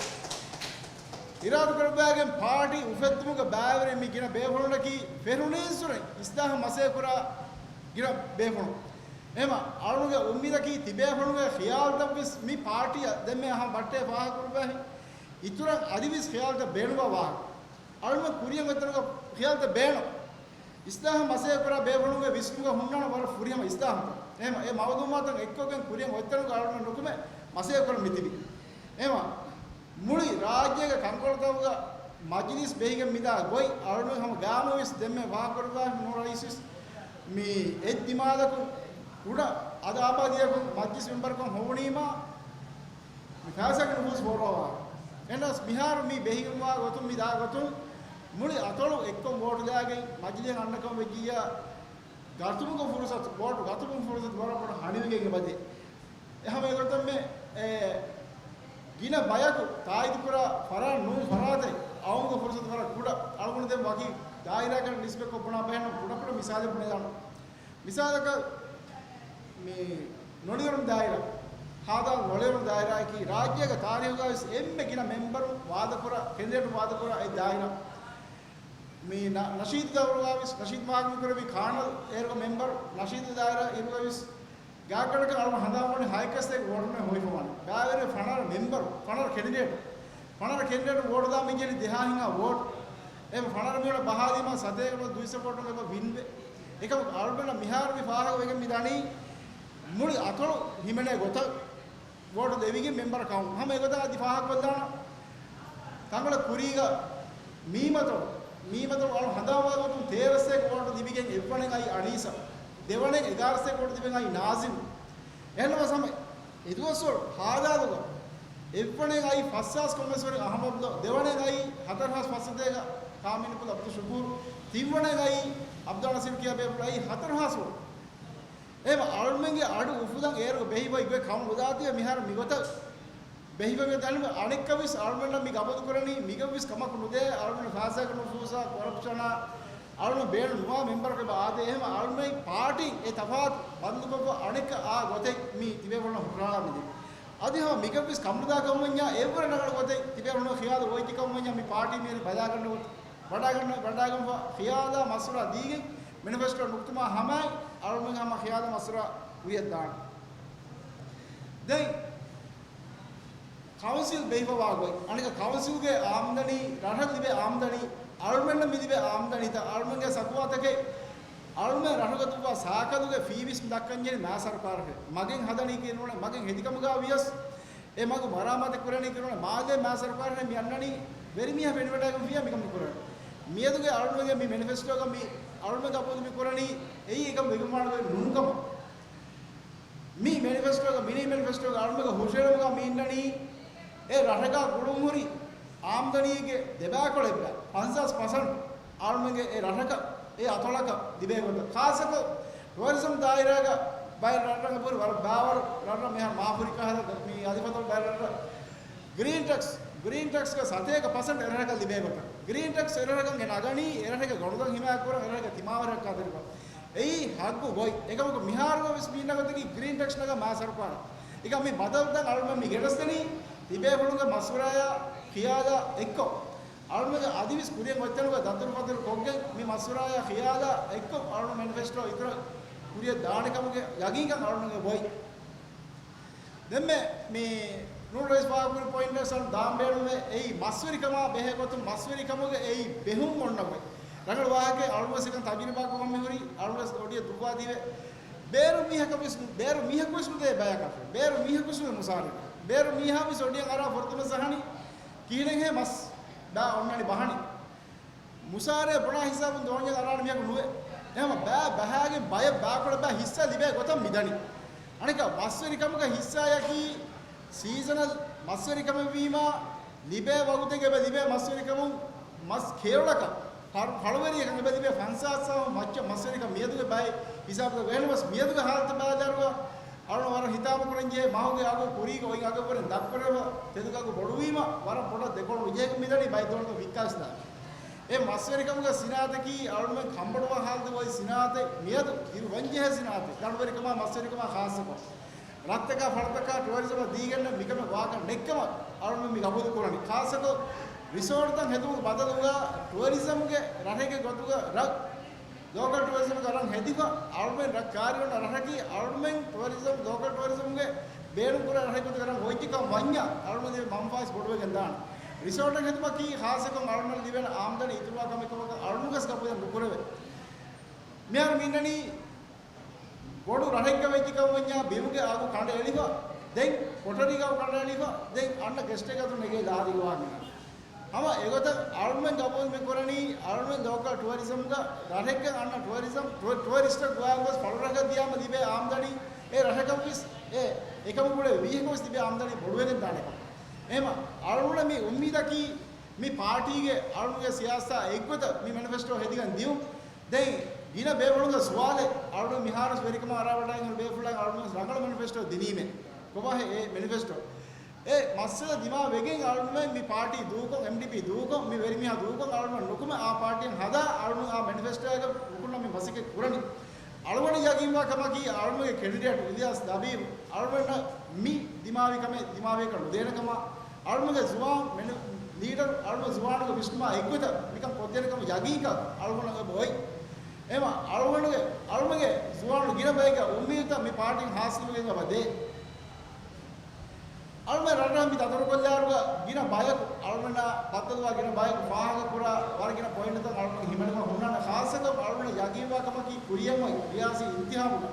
އިރާދަކުރެއްވާގެން ޕާޓީ އުފެއްދުމުގެ ބައިވެރިން މި ގިނަ ބޭފުޅުންނަކީ ފެށުނީއްސުރެ އިސްލާހަށް މަސައްކަތްކުރާ ގިނަ ބޭފުޅުން. އެހެމަ އަޅުގަނޑުގެ އުއްމީދަކީ ތިބޭފުޅުންގެ ޚިޔާލުތައްވެސް މި ޕާޓީއަށް ދެންމެ އަހަން ބައްޓޭ ފާހަގަކުރުވާހި. އިތުރަށް އަދިވެސް ޚިޔާލުތައް ބޭނުންވާ ވާހަކަ. އަޅުގަނޑު ކުރިއަށް އޮތްތަނުގަ ޚިޔާލުތައް ބޭނުން. އިސްލާހަށް މަސައްކަތްކުރާ ބޭފުޅުންގެ ވިސްނުމުގަ ހުންނާނެ ވަރަށް ފުރިހަމަ އިސްލާހުތައް. އެހެމަ އެ މައުލޫމާތުތައް އެއްކޮށްގެން ކުރިއަށް އޮތްތަނުގަ އަޅުގަނޑު ނުކުމެ މަސައްކަތްކުރަން މިތިބީ. އެހެމަ މުޅި ރާއްޖޭގެ ކަންކޮޅުތަކުގަ މަޖިލިސް ބެހިގެން މިދާ ގޮތް އަޅުގަނޑު ހަމަ ގާމުވެސް ދެންމެ ފާހަގަކުރައްވާ ނޫން ރައީސްވެސް މި އެއްދިމާލަކުން ކުޑަ އަދަ އާބާދީއަކުން މަޖިލިސް މެމްބަރަކުން ހޮވުނީމާ މި ފައިސާގެ ނުފޫސް ފޯރުވާ. އެހެނަސް މިހާރު މި ބެހިގެންވާ ގޮތުން މި ދާ ގޮތުން މުޅި އަތޮޅު އެއްކޮށް ވޯޓުލާގެން މަޖިލީހަށް އަންނަކަމަށް ވެއްޖިއްޔާ ގަތުމުގެ ފުރުސަތު، ވޯޓު ގަތުމުގެ ފުރުސަތު ވަރަށް ބޮޑަށް ހަނިވެގެން އެބަދޭ. އެހަމަ އެގޮތަށްމެ، އެ، ގިނަ ބަޔަކު ތާއީދުކުރާ ފަރާތް ނޫން ފަރާތެއް އައުމުގެ ފުރުސަތު ވަރަށް ކުޑަ. އަޅުގަނޑު ދެން ވަކި ދާއިރާއަކަށް ނިސްބަތްކޮށް ބުނާ ބަހެއް ނޫން، ކުޑަކުޑަ މިސާލެއް ބުނެދާނަން. މިސާލަކަށް، މި ނޮޅިވަރުން ދާއިރާ، ހާދާ ނޮޅިވަރުން ދާއިރާއަކީ ރާއްޖޭގެ ތާރީހުގަވެސް އެންމެ ގިނަ މެމްބަރު ވާދަކުރާ، ކެންޑިޑޭޓު ވާދަކުރާ އެއް ދާއިރާ. މި ނަ-، ނަޝީދު ދައުރުގަވެސް، ނަޝީދު މާގުމި ކުރެއްވި ކާނަލް އޭރުގެ މެމްބަރު، ނަޝީދު ދާއިރާ އިރުގަވެސް ގާތްގަނޑަކަށް އަޅުގަނޑު ހަނދާންވަނީ ހަތް ހާސް ވޯޓުން ހޮވިފަވާނެ. ބައިވެރި ފަނަރަ މެމްބަރު، ފަނަރަ ކެންޑިޑޭޓު، ފަނަރަ ކެންޑިޑޭޓު ވޯޓު ދާ މި ޖެހެނީ ދެހާހިނގާ ވޯޓު. އެ ފަނަރަ މީހުން ބަހާލީމާ ސަތޭކަ ނުވަތަ ދުއިސައްތަ ވޯޓުން އެބަ ވިންވޭ. އެކަމަކު އަޅުގަނޑަށް މިހާރު މި ފާހަގަވެގެން މި ދަނީ މުޅި އަތޮޅު ހިމެނޭ ގޮތަށް ވޯޓު ދެވިގެން މެމްބަރ ކައުން. ހަމަ އެގޮތަށް އަދި ފާހަގަކޮށްލާނަން. ތަންކޮޅެއް ކުރީގަ މީމަތޮޅު، މީމަތޮޅު އަޅު ހަނދާންވާ ގޮތުން ތޭރަ ސަތޭކަ ވޯޓު ލިބިގެން އެއްވަނައިން އައީ އަނީސަ، ދެވަނައިން އެގާރަ ސަތޭކަ ވޯޓު ލިބިގެން އައީ ނާޒިމް. އެހެންނަމަވެސް ހަމަ އެދުވަސްވަރު ހާދާލުގަ އެއްވަނައިން އައީ ފަސް ހާސް ކޮންމެސްވަރެއް އަހަމަދު، ދެވަނައިން އައީ ހަތަރު ހާސް ފަސް ސަތޭކަ ކާމިނުކުލު އަބްދުލް ޝުކޫރު، ތިންވަނައިން އައީ އަބްދުލް ނަސީރު ކިޔާ ބޭފުޅު އައީ ހަތަރު ހާސް ވޯޓު. އެހެން އަޅުމެންގެ އަޑު އުފުލަން އޭރު ބެހި އޮތް ގޮތް ކަމުނުދާތީވެ މިހާރު މިގޮތަށް ބެހިވެގެން ދާނަމަ އަނެއްކާވެސް އަޅުމެންނަށް މި ގަބޫލު ކުރަނީ މިގަވެސް ކަމަކު ނުދޭ އަޅުމެން ފާސާގަ ނުފޫސާ ކޮރަޕްޝަނާ އަޅުމެން ބޭނުން ނުވާ މެމްބަރަކަށް އާދޭ. އެހެން އަޅުމެން ޕާޓީން އެ ތަފާތު ބަންދުކޮށްފަ އަނެއްކާ އާ ގޮތެއް މި ތިބޭފުޅުން ހުށަހަޅާ މިދީ. އަދި ހަމަ މިގަވެސް ކަމުނުދާ ކަމުންޏާ އެއްވަރަށް ރަނގަޅު ގޮތެއް ތިބޭފުޅުން ޚިޔާލު އޮތް ކަމުންޏާ މި ޕާޓީ މިހިރީ ބަލާގަންނަ ގޮތަށް ވަޑާގަންނަ، ވަޑާގަންފަ ޚިޔާލާ މަޝްވަރާ ދީގެން މެނިފެސްޓޯ ނުކުތުމާ ހަމައި އަޅުމެން ހަމަ ޚިޔާލާ މަޝްވަރާ ކުރިއަށް ދާނެ. ދެން ކައުންސިލް ބެހިފަވާ ގޮތް، އަނެކަ ކައުންސިލްގެ އާމްދަނީ، ރަށަށް ލިބޭ އާމްދަނީ، އަޅުމެންނަށް މި ލިބޭ އާމްދަނީތައް، އަޅުމެންގެ ސަކުވާތަކެއް، އަޅުމެން ރަށުގަ ދުއްވާ ސާކަލުގެ ފީވެސް މި ދައްކަންޖެހެނީ މާ ސަރުކާރަށް. މަގެއް ހަދަނީ ކިޔެއް ނޫނޭ، މަގެއް ހެދިކަމުގަ ވިޔަސް އެ މަގު މަރާމާތު ކުރަނީ ކިޔެއް ނޫނޭ، މާލޭ މާ ސަރުކާރަށް މި އަންނަނީ ވެރިމީހާ ފެނިވަޑައިގެންފިއްޔާ މިކަން މި ކުރަނީ. މިއަދުގެ އަޅުމެންގެ މި މެނިފެސްޓޯގަ މި އަޅުމެން ގަބޫލު މި ކުރަނީ އެއީ އެކަން ވެގެންވާނެ ގޮތް ނޫންކަމަށް. މި މެނިފެސްޓޯގަ، މިނީ މެނިފެސްޓޯގަ އަޅުމެންގެ ހުށަހެޅުމުގަ މި އިންނަނީ އެ ރަށަކާ ގުޅުންހުރި އާމްދަނީގެ ދެބައިކުޅަ އެއްބައި، ފަންސާސް ޕަސެންޓް އަޅުމެންގެ އެ ރަށަކަށް، އެ އަތޮޅަކަށް ލިބޭ ގޮތަށް. ޚާއްޞަކޮށް ޓޫރިޒަމް ދާއިރާގަ ބައެއް ރަށްރަށް ބުރި ވަރަށް ބާވަރު ރަށްރަށް މިހާރު މާފުރިކާ ހަދާ މި އަލިފަތޮޅު ބައެއް ރަށްރަށް ގްރީން ޓެކްސް، ގްރީން ޓެކްސްގެ ސަތޭކަ ޕަސެންޓް އެރަށަކަށް ލިބޭ ގޮތަށް. ގްރީން ޓެކްސް އެރަށަކަށް ގެ ނަގަނީ އެރަށެއްގެ ގޮނޑުދޮށް ހިމާޔަތްކުރަން އެރަށެއްގެ ތިމާވެރިއަށް ކައިރިވާ. އެއީ ހައްގު ގޮތް. އެކަމަކު މިހާރު ވެސް މި ނަގަތަކީ ގްރީން ޓެކްސް ނަގާ މާ ސަރުކާރަށް. އެކަމަ މި ބަދަލުތައް އަޅުމެން މި ގެނެސްދެނީ ތިބޭފުޅުންގެ މަޝްވަރާއާ ޚިޔާލާ އެއްކޮށް. އަޅުމެންގެ އަދިވެސް ކުރިއަށް އޮތްތަނުގަ ދަތުރުފަތުރު ކޮށްގެން މި މަޝްވަރާއާ ޚިޔާލާ އެއްކޮށް އަޅުމެން މެނިފެސްޓޯ އިތުރަށް ކުރިއަށް ދާނެ ކަމުގެ ޔަގީންކަން އަޅުމެންގެ އޮތް. ދެންމެ މި ނޫރު ރައީސް ފާހަގަކުރި ޕޮއިންޓަށް ސަން ދާން ބޭނުމޭ އެއީ މަސްވެރިކަމާ ބެހޭ ގޮތުން މަސްވެރިކަމުގެ އެއީ ބެހުން އޮންނަ ގޮތް. ރަނގަޅު ވާހަކައެއް އަޅުގަނޑު ސިކަން ތަޖުރިބާ ކުރަމުން މިހުރީ އަޅުގަނޑު އޮޑިއަށް ދުއްވާދީވެ. ބޭރު މީހަކަށް ވެސް، ބޭރު މީހަކު ވެސް ނުދޭ ބަޔަކަށް. ބޭރު މީހަކު ވެސް ނުދޭ މުސާރަ. ބޭރު މީހާ ވެސް އޮޑިއަށް އަރާ ފުރަތަމަ ސަހަނި ކިހިނެއްހޭ މަސް ބާ އޮންނަނީ ބަހަނީ. މުސާރަ ބުނާ ހިސާބުން ދޯންޏަށް އަރާނެ މީހަކު ނުވޭ. އެހެން ބައި ބަހާގެން ބައެއް ބާކޮޅަށް ބައި ހިއްސާ ލިބޭ ގޮތަށް މިދަނީ. އަނެކާ މަސްވެރިކަމުގެ ހިއްސާޔަކީ ސީޒަނަލް މަސްވެރިކަމެއް ވީމާ، ލިބޭ ވަގުތެއްގަ އެބަ ލިބޭ މަސްވެރިކަމުން މަސް ކޭވަޅަކަށް ފަ-، ފަޅުވެރިއަކަށް އެބަ ލިބޭ ފަންސާސް ސައު މައްޗަށް މަސްވެރިކަން މިއަދުގެ ބައެއް ހިސާބުގަ ވޭނު މަސް މިއަދުގެ ހާލަތަށް ބަލާލިއިރު އަޅު ވަރަށް ހިތާމަކުރަންޖެހޭ މަހުގެ އަގު ކުރީގެ އޮތް އަގަށްވުރެން ދަށްކުރެވޭ ތެދުގެ އަގު ބޮޑުވީމަ ވަރަށް ބޮޑަށް ދެކޮޅު ވިޖޭގެ މިދަނީ ބައި ދޯންތަ ވިއްކާސްދާ. އެ މަސްވެރިކަމުގެ ސިނާއަތަކީ އަޅުމެން ކަންބޮޑުވާ ހާލަތުގަ އޮތް ސިނާއަތެއް މިއަދު އިރު ވަންޖެހޭ ސިނާއަތެއް ދަނޑުވެރިކަމާ މަސްވެރިކަމާ ޚާއްޞަކޮށް. ރަށްތަކާ ފަޅަތަކާ ޓުއަރިޒަމަށް ދީގެންނެއް މިކަމެއް ވާކަށް ނެއްކަމަށް އަޅުމެން މި ގަބޫލު ކުރަނީ. ޚާއްޞަކޮށް ރިސޯޓްތައް ހެދުމުގެ ބަދަލުގަ ޓުއަރިޒަމްގެ ރަށެއްގެ ގޮތުގަ ރަށް ލޯކަލް ޓުއަރިޒަމްގެ ރަށް ހެދިފަ އަޅުމެން ރަށް ކާރި އޮންނަ ރަށަކީ އަޅުމެން ޓުއަރިޒަމް، ލޯކަލް ޓުއަރިޒަމްގެ ބޭނުންކުރާ ރަށެއް ގޮތުގަ ރަށް އޮތްކަމަށް ވަންޏާ އަޅުމެން މަންފާސް ބޮޑުވެގެން ދާނެ. ރިސޯޓެއް ހެދުމަކީ ޚާއްޞަކޮށް އަޅުމެން ލިބޭނެ އާމްދަނީ އިތުރުވާ ކަމެއް ކަމަކަށް އަޅުގަނޑުވެސް ގަބޫލެއް ނުކުރެވޭ. މިހާރު މި އިންނަނީ ބޮޑު ރަށެއްގަ ވެއްޖެ ކަމަށް ވަންޏާ ބިމުގެ އަގު ކަނޑައެޅިފަ، ދެން ކޮޓަރީގަ އަގު ކަނޑައެޅިފަ، ދެން އަންނަ ގެސްޓެއް އަތުން ނެގޭ ލާރި ގޮވާ މިހާރު. ހަމަ އެގޮތަށް އަޅުމެން ގަބޫލު މި ކުރަނީ، އަޅުމެން ލޯކަލް ޓުއަރިޒަމްގަ ރަށެއްގަ އަންނަ ޓުއަރިޒަމް، ޓުއަ-، ޓުއަރިސްޓަށް ގޮވާ ގޮސް ފަޅުރަށަކަށް ދިޔާމަ ލިބޭ އާމްދަނީ، އެ ރަށަކަށްވެސް އެ އެކަމަކު އުޅޭ ވީހަކަށްވެސް ލިބޭ އާމްދަނީ ބޮޑުވެގެން ދާނެ ކަމަށް. އެހެމަ އަޅުގަނޑަށް މި އުއްމީދަކީ، މި ޕާޓީގެ އަޅުގަނޑުގެ ސިޔާސަތާ އެއްގޮތަށް މި މެނިފެސްޓޯ ހެދިގެން ދިޔުން. ދެން ގިނަ ބޭފުޅުންގެ ސުވާލެއް، އަޅުގަނޑު މިހާރުވެސް ވެރިކަމަށް އަރާވަޑައިގެން ބޭފުޅާއި އަޅުގަނޑު ރަނގަޅު މެނިފެސްޓޯ ދިނީމޭ. ކޮބާހޭ އެ މެނިފެސްޓޯ؟ އެ މައްސަލަ ދިމާވެގެން އަޅުގަނޑުމެން މި ޕާޓީ ދޫކޮށް، އެމްޑީޕީ ދޫކޮށް، މި ވެރިމީހާ ދޫކޮށް އަޅުގަނޑު ނުކުމެ އާ ޕާޓީއަށް ހަދާ އަޅުގަނޑު އާ މެނިފެސްޓޯއަކަށް ނުކުންނަ މި މަސައްކަތް ކުރަނީ. އަޅުގަނޑު ޔަގީންވާ ކަމަކީ އަޅުގަނޑުގެ ކެނޑިޑޭޓް އިލްޔާސް ލަބީބް އަޅުގަނޑަށް މި ދިމާވި ކަމެއް ދިމާވިޔަކަށް ނުދޭނެ ކަމަށް، އަޅުގަނޑުގެ ޒުވާން މެނި-، ލީޑަރު އަޅުގަނޑު ޒުވާނުގެ ވިސްނުމާ އެއްގޮތަށް މިކަން ކޮށްދޭނެ ކަމަށް ޔަގީންކަން އަޅުގަނޑަށް އެބަ އޮތް. އެމަ އަޅުގަނޑުގެ، އަޅުގަނޑުގެ ޒުވާނު ގިނަ ބައެއްގެ އުއްމީދުތައް މި ޕާޓީން ހާސިލުވެގެން އެބަ ދޭ. އަޅުމެން ރަށްރަށް މި ދަތުރުކޮށްލާއިރުގަ ގިނަ ބަޔަކު، އަޅުމެންނާ ބައްދަލުވާ ގިނަ ބަޔަކު ފާހަގަކުރާ ވަރަށް ގިނަ ޕޮއިންޓުތައް އަޅުމެން ހިމެނުމަށް ހުންނާނެ. ޚާއްޞަކޮށް އަޅުމެން ޔަގީންވާ ކަމަކީ ކުރިއަށް އޮތް ރިޔާސީ އިންތިހާބުގަ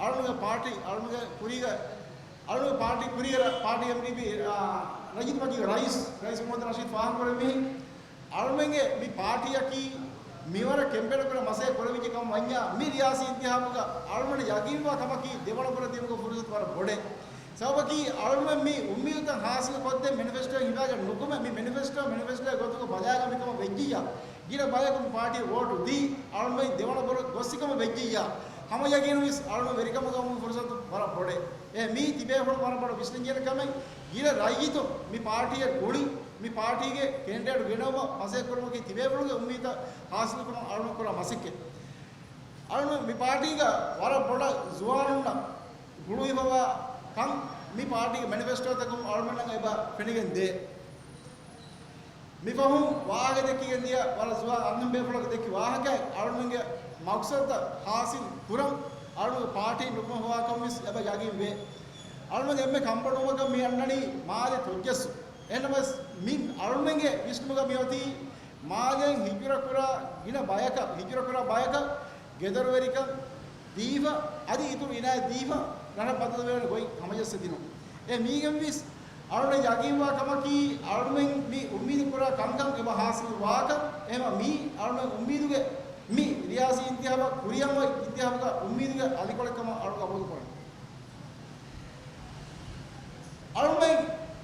އަޅުމެންގެ ޕާޓީ، އަޅުމެންގެ ކުރީގަ، އަޅުމެންގެ ޕާޓީ ކުރީގަ، ޕާޓީ އެމްޑީޕީ، އާ، ރައްޔިތު ޕާޓީގެ ރައީސް، ރައީސް މުހައްމަދު ނަޝީދު ފާހަގަކުރެއްވިހެން. އަޅުމެންގެ މި ޕާޓީއަކީ މިވަރަށް ކެމްޕޭން ކުރާ މަސައްކަތް ކުރެވިއްޖެ ކަމަށް ވަންޏާ، މި ރިޔާސީ އިންތިހާބުގަ އަޅުމެން ޔަގީންވާ ކަމަކީ ދެވަނަ ބުރަށް ދިޔުމުގެ ފުރުސަތު ވަރަށް ބޮޑޭ. ސަބަބަކީ އަޅުމެން މި އުއްމީދުތައް ހާސިލު ކޮށްދޭ މެނިފެސްޓޯ ހިނގާގެން ނުކުމެ، މި މެނިފެސްޓޯ، މެނިފެސްޓޯ ގޮތުގަ ބަލާގަ މިކަމަށް ވެއްޖިއްޔާ، ގިނަ ބަޔަކު މި ޕާޓީ ވޯޓު ދީ، އަޅުމެން ދެވަނަ ބުރަށް ގޮއްސިކަމަށް ވެއްޖިއްޔާ، ހަމަ ޔަގީނުންވެސް އަޅުގަނޑު ވެރިކަމުގަ އުޅުމުގެ ފުރުސަތު ވަރަށް ބޮޑޭ. އެ މީ ތިބޭފުޅުން ވަރަށް ބޮޑަށް ވިސްނަންޖެހޭ ކަމެއް. ގިނަ ރައްޔިތުން މި ޕާޓީއަށް ގުޅި، މި ޕާޓީގެ ކެންޑިޑޭޓް ގެނައުމަށް މަސައްކަތް ކުރުމަކީ ތިބޭފުޅުންގެ އުއްމީދުތައް ހާސިލުކުރުމަށް އަޅުގަނޑު ކުރާ މަސައްކަތް. އަޅުގަނޑު މި ޕާޓީގަ ވަރަށް ބޮޑަށް ޒުވާނުންނަށް ގުޅުވިފަވާ ކަން މި ޕާޓީގެ މެނިފެސްޓޯތަކުން އަޅުގަނޑަށް އެބަ ފެނިގެން ދޭ. މިފަހުން ވާހަކަ ދެއްކިގެން ދިޔަ ވަރަށް ޒުވާން އަންހެން ބޭފުޅަކު ދެއްކި ވާހަކައިން އަޅުގަނޑުގެ މަޤްޞަދުތައް ހާސިލް ކުރަން އަޅުގަނޑު ޕާޓީ ނުކުމެފަވާކަމަށްވެސް އެބަ ޔަގީން ވޭ. އަޅުގަނޑު އެންމެ ކަންބޮޑުވުމަކަށް މި އަންނަނީ މާލެ ތޮއްޖައްސު. އެހެންނަމަވެސް މި އަޅުގަނޑުގެ ވިސްނުމުގަ މިއޮތީ މާލެއިން ހިޖުރަކުރާ ގިނަ ބަޔަކަށް، ހިޖުރަކުރާ ބަޔަކަށް ގެދޮރުވެރިކަން ދީފަ، އަދި އިތުރު އިނާޔަތް ދީފަ، ރަށަށް ބަދަލުވެވޭނެ ގޮތް ހަމަޖައްސަދިނުން. އެ މީގެންވެސް އަޅުގަނޑަށް ޔަގީންވާ ކަމަކީ، އަޅުގަނޑުމެން މި އުއްމީދު ކުރާ ކަންކަން އެބަ ހާސިލް ވާކަން. އެހެންވީމަ މީ އަޅުގަނޑު އުއްމީދުގެ މި ރިޔާސީ އިންތިހާބަށް ކުރިއަށް އޮތް އިންތިހާބުގެ އުއްމީދުގެ އަލިކޮޅެއް ކަމަށް އަޅުގަނޑު ގަބޫލު ކުރަން. އަޅުމެން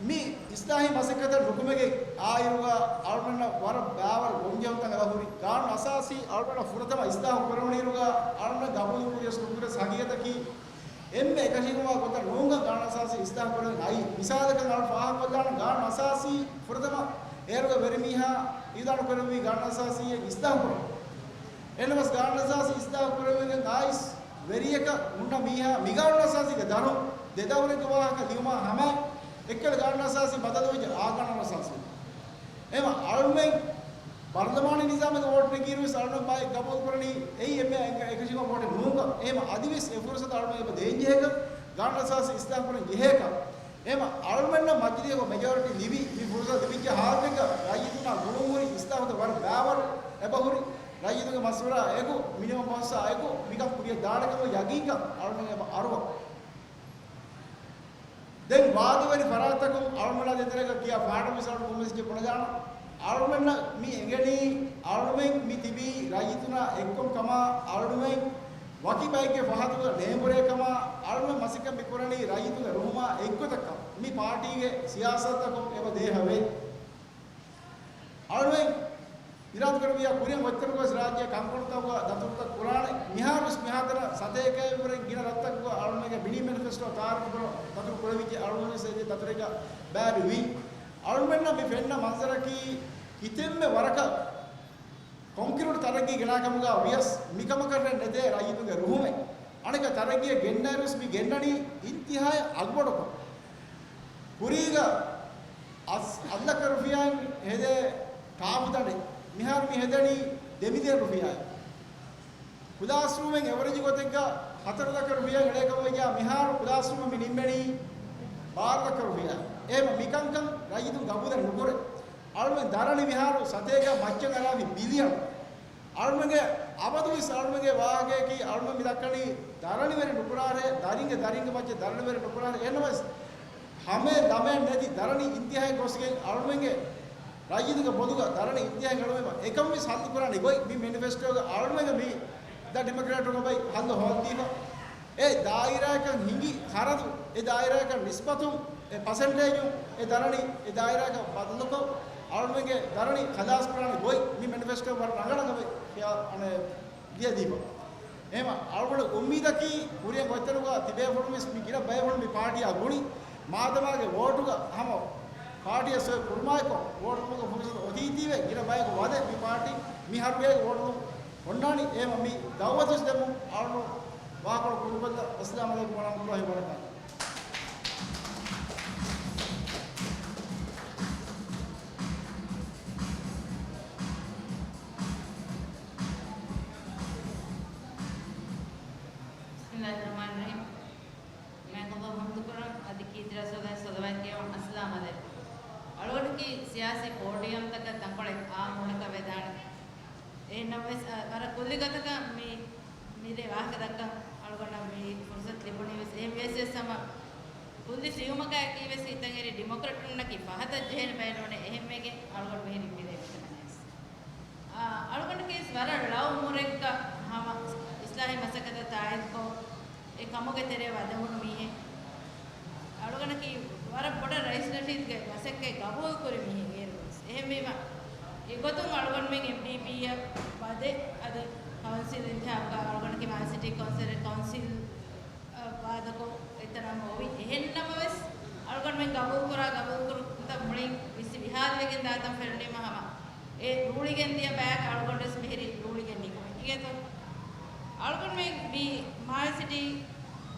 މި އިސްލާހީ މަސައްކަތަށް ނުކުމެގެން އާއިރުގަ އަޅުމެންނަށް ވަރަށް ބާވަރު ގޮންޖެހުންތައް އެބަހުރި. ގާނޫނު އަސާސީ އަޅުމެންނަށް ފުރަތަމަ އިސްލާހު ކުރެވުނުއިރުގަ އަޅުމެން ގަބޫލު ކުރިޔަސް ނުކުރިޔަސް ހަގީގަތަކީ އެންމެ އެކަށީގެންވާ ގޮތަށް ނޫންކަން ގާނޫނު އަސާސީ އިސްލާހު ކުރެވެން އައީ. މިސާލަކަށް އަޅު ފާހަގަކޮށްލާނަން ގާނޫނު އަސާސީ ފުރަތަމަ އޭރުގަ ވެރިމީހާ އިއުލާނު ކުރެއްވީ ގާނޫނު އަސާސީއެއް އިސްލާހު ކުރަން. އެހެންނަމަވެސް ގާނޫނު އަސާސީ އިސްލާހު ކުރެވިގެން އައިސް ވެރިޔަކަށް ހުންނަ މީހާ މި ގާނޫނު އަސާސީގެ ދަރުން ދެ ދައުރެއްގެ ވާހަކަ ލިޔުމާ ހަމަ އެއްކަލަ ގާނޫނު އަސާސީ ބަދަލުވެއްޖެ އާ ގާނޫނު އަސާސީ. އެހެންވީމަ އަޅުމެން ބަރުލަމާނީ ނިޒާމުގެ ވޯޓް ނެގިއިރުވެސް އަޅުމެން ބައެއް ގަބޫލު ކުރަނީ އެއީ އެންމެ އެކަށީގެންވާ ވޯޓެއް ނޫންކަން. އެހެންވީމަ އަދިވެސް އެ ފުރުސަތު އަޅުމެން އެބަ ދޭންޖެހޭކަން، ގާނޫނު އަސާސީ އިސްލާހު ކުރަން ޖެހޭކަން. އެހެންވީމަ އަޅުމެންނަށް މަޖިލީހުގަ މެޖޯރިޓީ ލިބި މި ފުރުސަތު ލިބިއްޖެ ހާލުގަ ރައްޔިތުންނާ ގުޅުންހުރި އިސްލާހުތައް ވަރަށް ބާވަރު އެބަހުރި. ރައްޔިތުންގެ މަޝްވަރާ އެކު، މިނިވަން ބަހުސާ އެކު މިކަން ކުރިއަށް ދާނެކަމުގެ ޔަގީންކަން އަޅުމެން އެބަ އަރުވަން. ދެން ވާދަވެރި ފަރާތްތަކުން އަޅުމެންނާ ދޭތެރޭގަ ކިޔާ ފާޑު މިސާލު ކޮންމެސް ބުނެދާނަން. އަޅުމެންނަށް މި އެނގެނީ، އަޅުމެން މި ތިބީ ރައްޔިތުންނާ އެއްކޮށް ކަމަށް، އަޅުމެން ވަކި ބައެއްގެ ފަހަތުގަ ނޭނބުރޭ ކަމަށް، އަޅުމެން މަސައްކަތް މި ކުރަނީ ރައްޔިތުންގެ ރުހުމާ އެއްގޮތަށްކަން މި ޕާޓީގެ ސިޔާސަތުތަކުން އެބަ ދޭހަވޭ. އަޅުމެން އިރާދަކުރެއްވިއްޔާ ކުރިއަށް އޮތްތަނުގަވެސް ރާއްޖެ ކަންކޮޅުތަކުގަ ދަތުރުތައް ކުރާނެ. މިހާރުވެސް މިހާތަނަށް ސަތޭކައެއްވުރެ ގިނަ ރަށްތަކުގަ އަޅުމެންގެ މިނީ މެނިފެސްޓޯ ތައާރަފް ކުރ-، ދަތުރު ކުރެވިއްޖެ. އަޅުމެންވެސް އެ ދަތުރެއްގަ ބައިވެރިވީ. އަޅުމެންނަށް މި ފެންނަ މަންޒަރަކީ ކިތަންމެ ވަރަކަށް ކޮންކްރީޓު ތަރައްގީ ގެނާކަމުގަ ވިޔަސް މިކަމަކަށް ނެތޭ ރައްޔިތުންގެ ރުހުމެއް. އަނެއްކާ ތަރައްގީއެއް ގެންނައިރުވެސް މި ގެންނަނީ އިންތިހާއަށް އަގުބޮޑުކޮށް. ކުރީގަ އަސް އަށްލައްކަ ރުފިޔާއިން ހެދޭ ޓާފް ދަނޑެއް މިހާރު މި ހެދެނީ ދެ މިލިއަން ރުފިޔާއިން. ކްލާސްރޫމެއް އެވަރޭޖް ގޮތެއްގަ ހަތަރު ލައްކަ ރުފިޔާއިން އެޅޭކަމަށް ވެއްޖާ މިހާރު ކްލާސްރޫމަށް މި ނިންމެނީ ބާރަ ލައްކަ ރުފިޔާއިން. އެހެންވީމަ މިކަންކަން ރައްޔިތުން ގަބޫލެއް ނުކުރޭ. އަޅުމެން ދަރަނި މިހާރު ސަތޭކަ މައްޗަށް އަރާފި ބިލިއަން. އަޅުމެންގެ އަބަދުވެސް އަޅުމެންގެ ވާހަކަޔަކީ އަޅުމެން މި ދައްކަނީ ދަރަނިވެރި ނުކުރާށޭ، ދަރިންގެ ދަރިންގެ މައްޗަށް ދަރަނިވެރި ނުކުރާށޭ. އެހެންނަމަވެސް ހަމައެއް ލަމައެއް ނެތި ދަރަނި އިންތިހާއަށް ގޮސްގެން އަޅުމެންގެ ރައްޔިތުންގެ ބޮލުގަ ދަރަނި އިންތިހާއަށް އެޅުވީމަ އެކަންވެސް ހައްލު ކުރާނެ ގޮތް މި މެނިފެސްޓޯގަ އަޅުމެންގެ މި ދަ ޑިމޮކްރެޓުންގެ ބައި ހައްލު ހޯދީފަ. އެ ދާއިރާއަކަށް ހިނގި ޚަރަދު، އެ ދާއިރާއަކަށް ނިސްބަތުން، އެ ޕަސެންޓޭޖުން އެ ދަރަނި، އެ ދާއިރާއަކަށް ބަދަލުކޮށް، އަޅުމެންގެ ދަރަނި ޚަލާސް ކުރާނެ ގޮތް މި މެނިފެސްޓޯ ވަރަށް ރަނގަޅަށް އަނެ، ލިޔަދީފަ. އެހެންވީމަ އަޅުގަނޑު އުއްމީދަކީ ކުރިއަށް އޮތްތަނުގަ ތިބޭފުޅުން ވެސް މި ގިނަ ބައެއް މި ޕާޓީއާ ގުޅި، މާދަމާގެ ވޯޓުގަ ހަމަ ޕާޓީއަށް ސޮއި ކުރުމާއެކު، ވޯޓު ކުރުމުގެ ފުރުސަތު އޮތީތީވެ، ގިނަ ބަޔަކު ވަދެ މި ޕާޓީ މި ހަރުގޭގެ ވޯޓު އޮންނާނީ. އެހެންވީމަ މި ދައުވަތުވެސް ދެމުން އަޅުގަނޑު ވާހަކަ ކުރިކޮށްލަން. އައްސަލާމު ޢަލައިކުމް ވަރަޙްމަތުﷲ ވަބަރަކާތުހު. بسم الله الرحمن الرحيم. މާތް ﷲ އަށް ޙަމްދު ކުރަން، އަދި ކީރިތި ރަސޫލާއަށް ޞަލަވާތް ކިޔަވަން. އައްސަލާމު ޢަލައިކުމް. އަޅުގަނޑަކީ ސިޔާސީ ޕޯޑިއަމްތަކަށް ތަންކޮޅެއް އާ މޫނަކަށް ވެދާނެ. އެހެންނަމަވެސް، އަ، ވަރަށް ކުއްލިގަދަކަށް މި، މިރޭ ވާހަކަ ދައްކަން އަޅުގަނޑަށް މި ފުރުސަތު ލިބުނީ ވެސް އެހެން ވިޔަސް ވެސް ހަމަ ކުއްލި ސިޔުމަކާއެކީ ވެސް ހިތަށް އެރި ޑިމޮކްރެޓުންނަކީ ފަހަތަށް ޖެހޭނެ ބައެއް ނޫނޭ، އެހެންވެގެން އަޅުގަނޑު މިހިރީ މިރޭ މިތަނަށް އައިސް. އާ، އަޅުގަނޑަކީ ވެސް ވަރަށް ޅައު އުމުރެއްގަ ހަމަ އިސްލާހީ މަސައްކަތަށް ތާއީދުކޮށް، އެ ކަމުގެ ތެރެއަށް ވަދެވުނު މީހެއް. އަޅުގަނޑަކީ ވަރަށް ބޮޑަށް ރައީސް ނަޝީދުގެ މަސައްކަތް ގަބޫލުކުރި މީހެއް އޭރުވެސް. އެހެންވީމަ، އެގޮތުން އަޅުގަނޑުމެން އެމްޑީޕީއަށް ވަދެ، އަދި ކައުންސިލް އިންތިހާބުގަ އަޅުގަނޑަކީ މާލެ ސިޓީ ކައުންސިލް، ކައުންސިލް، އަ، ވާދަކޮށް އެތަނަށް އޮވި. އެހެން ނަމަވެސް، އަޅުގަނޑުމެން ގަބޫލުކުރާ ގަބޫލުކުރުންތައް މުޅިން ވިސްނި ވިހާލިވެގެން ދާތަން ފެނުނީމަ ހަމަ އެ ރޫޅިގެން ދިޔަ ބަޔަކަށް އަޅުގަނޑުވެސް މިހިރީ ރޫޅިގެން ނިކުމެ. އިނގޭތޯ؟ އަޅުގަނޑުމެން މި މާލެ ސިޓީ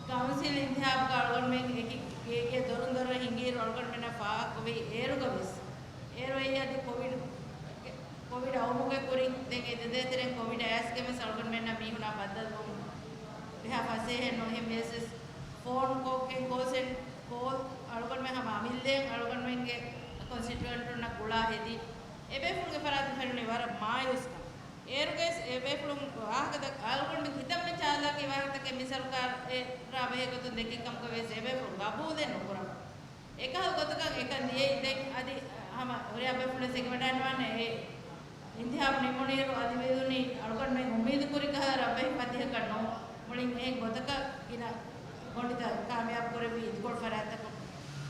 ކައުންސިލް އިންތިހާބުގަ އަޅުގަނޑުމެން އެކި ގޭގެ ދޮރުން ދޮރަށް ހިނގިއިރު އަޅުގަނޑުމެންނަށް ފާހަގަކުރި އޭރުގަވެސް، އޭރު އެއީ އަދި ކޮވިޑް، ކޮވިޑް އައުމުގެ ކުރިން ދެން އެ ދެދޭތެރެން ކޮވިޑް އައިސްގެންވެސް އަޅުގަނޑުމެންނަށް މީހުނާ ބައްދަލުވުން އެހާ ފަސޭހައެއް ނޫން. އެހެންވިޔަސް ފޯން ކޯލް، ކޯލް ސެން-، ކޯލް އަޅުގަނޑުމެން ހަމަ އަމިއްލައިން އަޅުގަނޑުމެންގެ ކޮންސިޓުއެންޓުންނަށް ގުޅާ ހެދި. އެބޭފުޅުންގެ ފަރާތުން ފެނުނީ ވަރަށް މާޔޫސްކަން. އޭރުގައި އެބޭފުޅުން ވާހަކަ ދައް-، އަޅުގަނޑު ކިތަންމެ ޗާލާކީ ވާހަކަތަކެއް މި ސަރުކާރު އެ ރާ ބެހޭ ގޮތުން ދެއްކި ކަމަކަށް ވިޔަސް އެބޭފުޅުން ގަބޫލެއް ނުކުރަން. އެކަހަލަ ގޮތަކަށް އެކަން ދިޔައީ. ދެން އަދި ހަމަ ހުރިހާ ބޭފުޅުން ވެސް އެނގިވަޑައިގަންނަވާނެ، އެ އިންތިހާބު ނިމުނުއިރު އަދި ވެދުނީ އަޅުގަނޑުމެން އުއްމީދު ކުރި ކަހަލަ ރަށްވެހި ފަތިހަކަށް ނޫން. މުޅިން އެހެން ގޮތަކަށް ގިނަ ގޮނޑިތައް ކާމިޔާބު ކުރެއްވި އިދިކޮޅު ފަރާތްތަކުން.